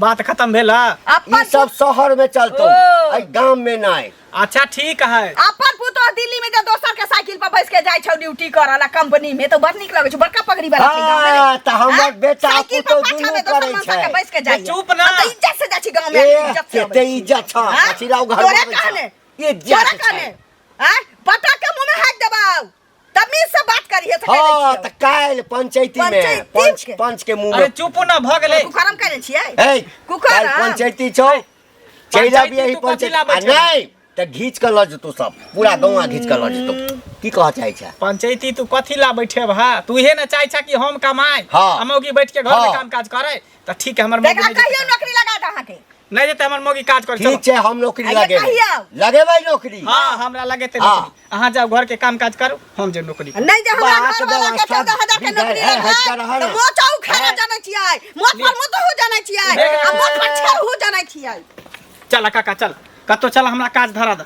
[SPEAKER 1] बात खत्म भेल
[SPEAKER 6] ई
[SPEAKER 2] अपन
[SPEAKER 6] सब शहर में चलतो
[SPEAKER 2] ओ।
[SPEAKER 6] एहि गाम में नहि
[SPEAKER 1] अच्छा ठीक है
[SPEAKER 2] अपन पुतोह दिल्ली में जे दोसर के साइकिल पर बैस के जाइ छौ ड्यूटी करऽ ला कंपनी में तो बड़ नीक लगै छौ बड़का पगड़ी वाला छै गाँव में
[SPEAKER 6] हाँ, तऽ हमर
[SPEAKER 2] हाँ?
[SPEAKER 6] बेटा
[SPEAKER 2] साइकिल पर
[SPEAKER 6] पुतोह
[SPEAKER 2] पाछा
[SPEAKER 6] दुनू
[SPEAKER 2] में दोसर
[SPEAKER 6] करै
[SPEAKER 2] मनसा
[SPEAKER 6] छै।
[SPEAKER 2] के बैस के जाइ
[SPEAKER 1] चुप ना।
[SPEAKER 2] हम तऽ इज्जत से जाइ छी गाँव में
[SPEAKER 6] ए,
[SPEAKER 2] इज्जत से अबै
[SPEAKER 6] कते
[SPEAKER 2] छी।
[SPEAKER 6] इज्जत छ
[SPEAKER 2] हाँ?
[SPEAKER 6] कथी ला घर
[SPEAKER 2] तोरे
[SPEAKER 6] में आबै छ?
[SPEAKER 2] कहने
[SPEAKER 6] इज्जत
[SPEAKER 2] तोरे
[SPEAKER 6] छै।
[SPEAKER 2] कहने आँय पटा के मुंह में हाथ देबाउ तमीज से बात करिहे से कह दै
[SPEAKER 6] हाँ
[SPEAKER 2] छियौ।
[SPEAKER 6] तऽ काल्हि पंचैती में
[SPEAKER 2] पंचैती
[SPEAKER 6] पंच
[SPEAKER 2] के।
[SPEAKER 6] पंच के मुंह
[SPEAKER 1] अरे
[SPEAKER 6] में
[SPEAKER 1] चुप ना भऽ गेलै
[SPEAKER 2] कुकरम करै छियै
[SPEAKER 6] ए
[SPEAKER 2] कुकरम।
[SPEAKER 6] काल्हि पंचैती छौ चलि
[SPEAKER 1] पंचैती
[SPEAKER 6] आबी एहि
[SPEAKER 1] तू कथी
[SPEAKER 6] पंचैती
[SPEAKER 1] ला
[SPEAKER 6] आ
[SPEAKER 1] बैठेबही?
[SPEAKER 6] नहि तऽ घीच कऽ लऽ जेतौ सब पूरा गौआ घीच कऽ लऽ जेतौ की कहऽ चाहै छै
[SPEAKER 1] पंचायती तू कथी ला बैठेब हा तू इहे ने चाहै छा कि हम कमाए
[SPEAKER 6] हाँ।
[SPEAKER 1] आ मौगी बैठ के घर में
[SPEAKER 6] हाँ।
[SPEAKER 1] काम काज करे तऽ ठीक है हमर मौगी
[SPEAKER 2] देखा
[SPEAKER 1] नहि जेतै
[SPEAKER 2] कहियो नौकरी लगा दे अहाँके
[SPEAKER 1] नहि जेतै हमर मौगी काज करे
[SPEAKER 6] ठीक छै हम नौकरी
[SPEAKER 2] आइए
[SPEAKER 6] लगेबै
[SPEAKER 2] कहियौ।
[SPEAKER 6] लगेबै नौकरी
[SPEAKER 1] हाँ हमरा लगेतै
[SPEAKER 6] हाँ।
[SPEAKER 1] नौकरी अहाँ जाउ घर के काम काज करू हम जे नौकरी
[SPEAKER 2] नहीं जे हमरा
[SPEAKER 6] बात
[SPEAKER 2] घर वाला के
[SPEAKER 6] व्यवस्था
[SPEAKER 2] 14,000 के नौकरी
[SPEAKER 6] बिगड़- है, हट कर
[SPEAKER 2] लगलै
[SPEAKER 6] रहा
[SPEAKER 2] तऽ
[SPEAKER 6] ना।
[SPEAKER 2] मोच उखाड़ा जानै छियै मोच पर मुतहु जानै छियै आ मोच पर छेड़हु जानै छियै
[SPEAKER 1] चल काका चल कतौ चल हमरा काज धरा दे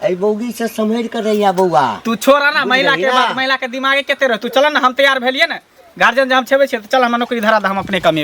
[SPEAKER 6] एहि बौगी से सम्हरि कऽ रहिया बौआ
[SPEAKER 1] तू छोड़ ना
[SPEAKER 6] बुझि
[SPEAKER 1] महिला
[SPEAKER 6] गेलही
[SPEAKER 1] के
[SPEAKER 6] ना?
[SPEAKER 1] बात महिला के दिमागे केते रह तू चल ना हम तैयार भेलिए ना गार्जियन जे हम छेबै छियै तऽ चल हमरा नौकरी धरा दे हम अपने कमेबै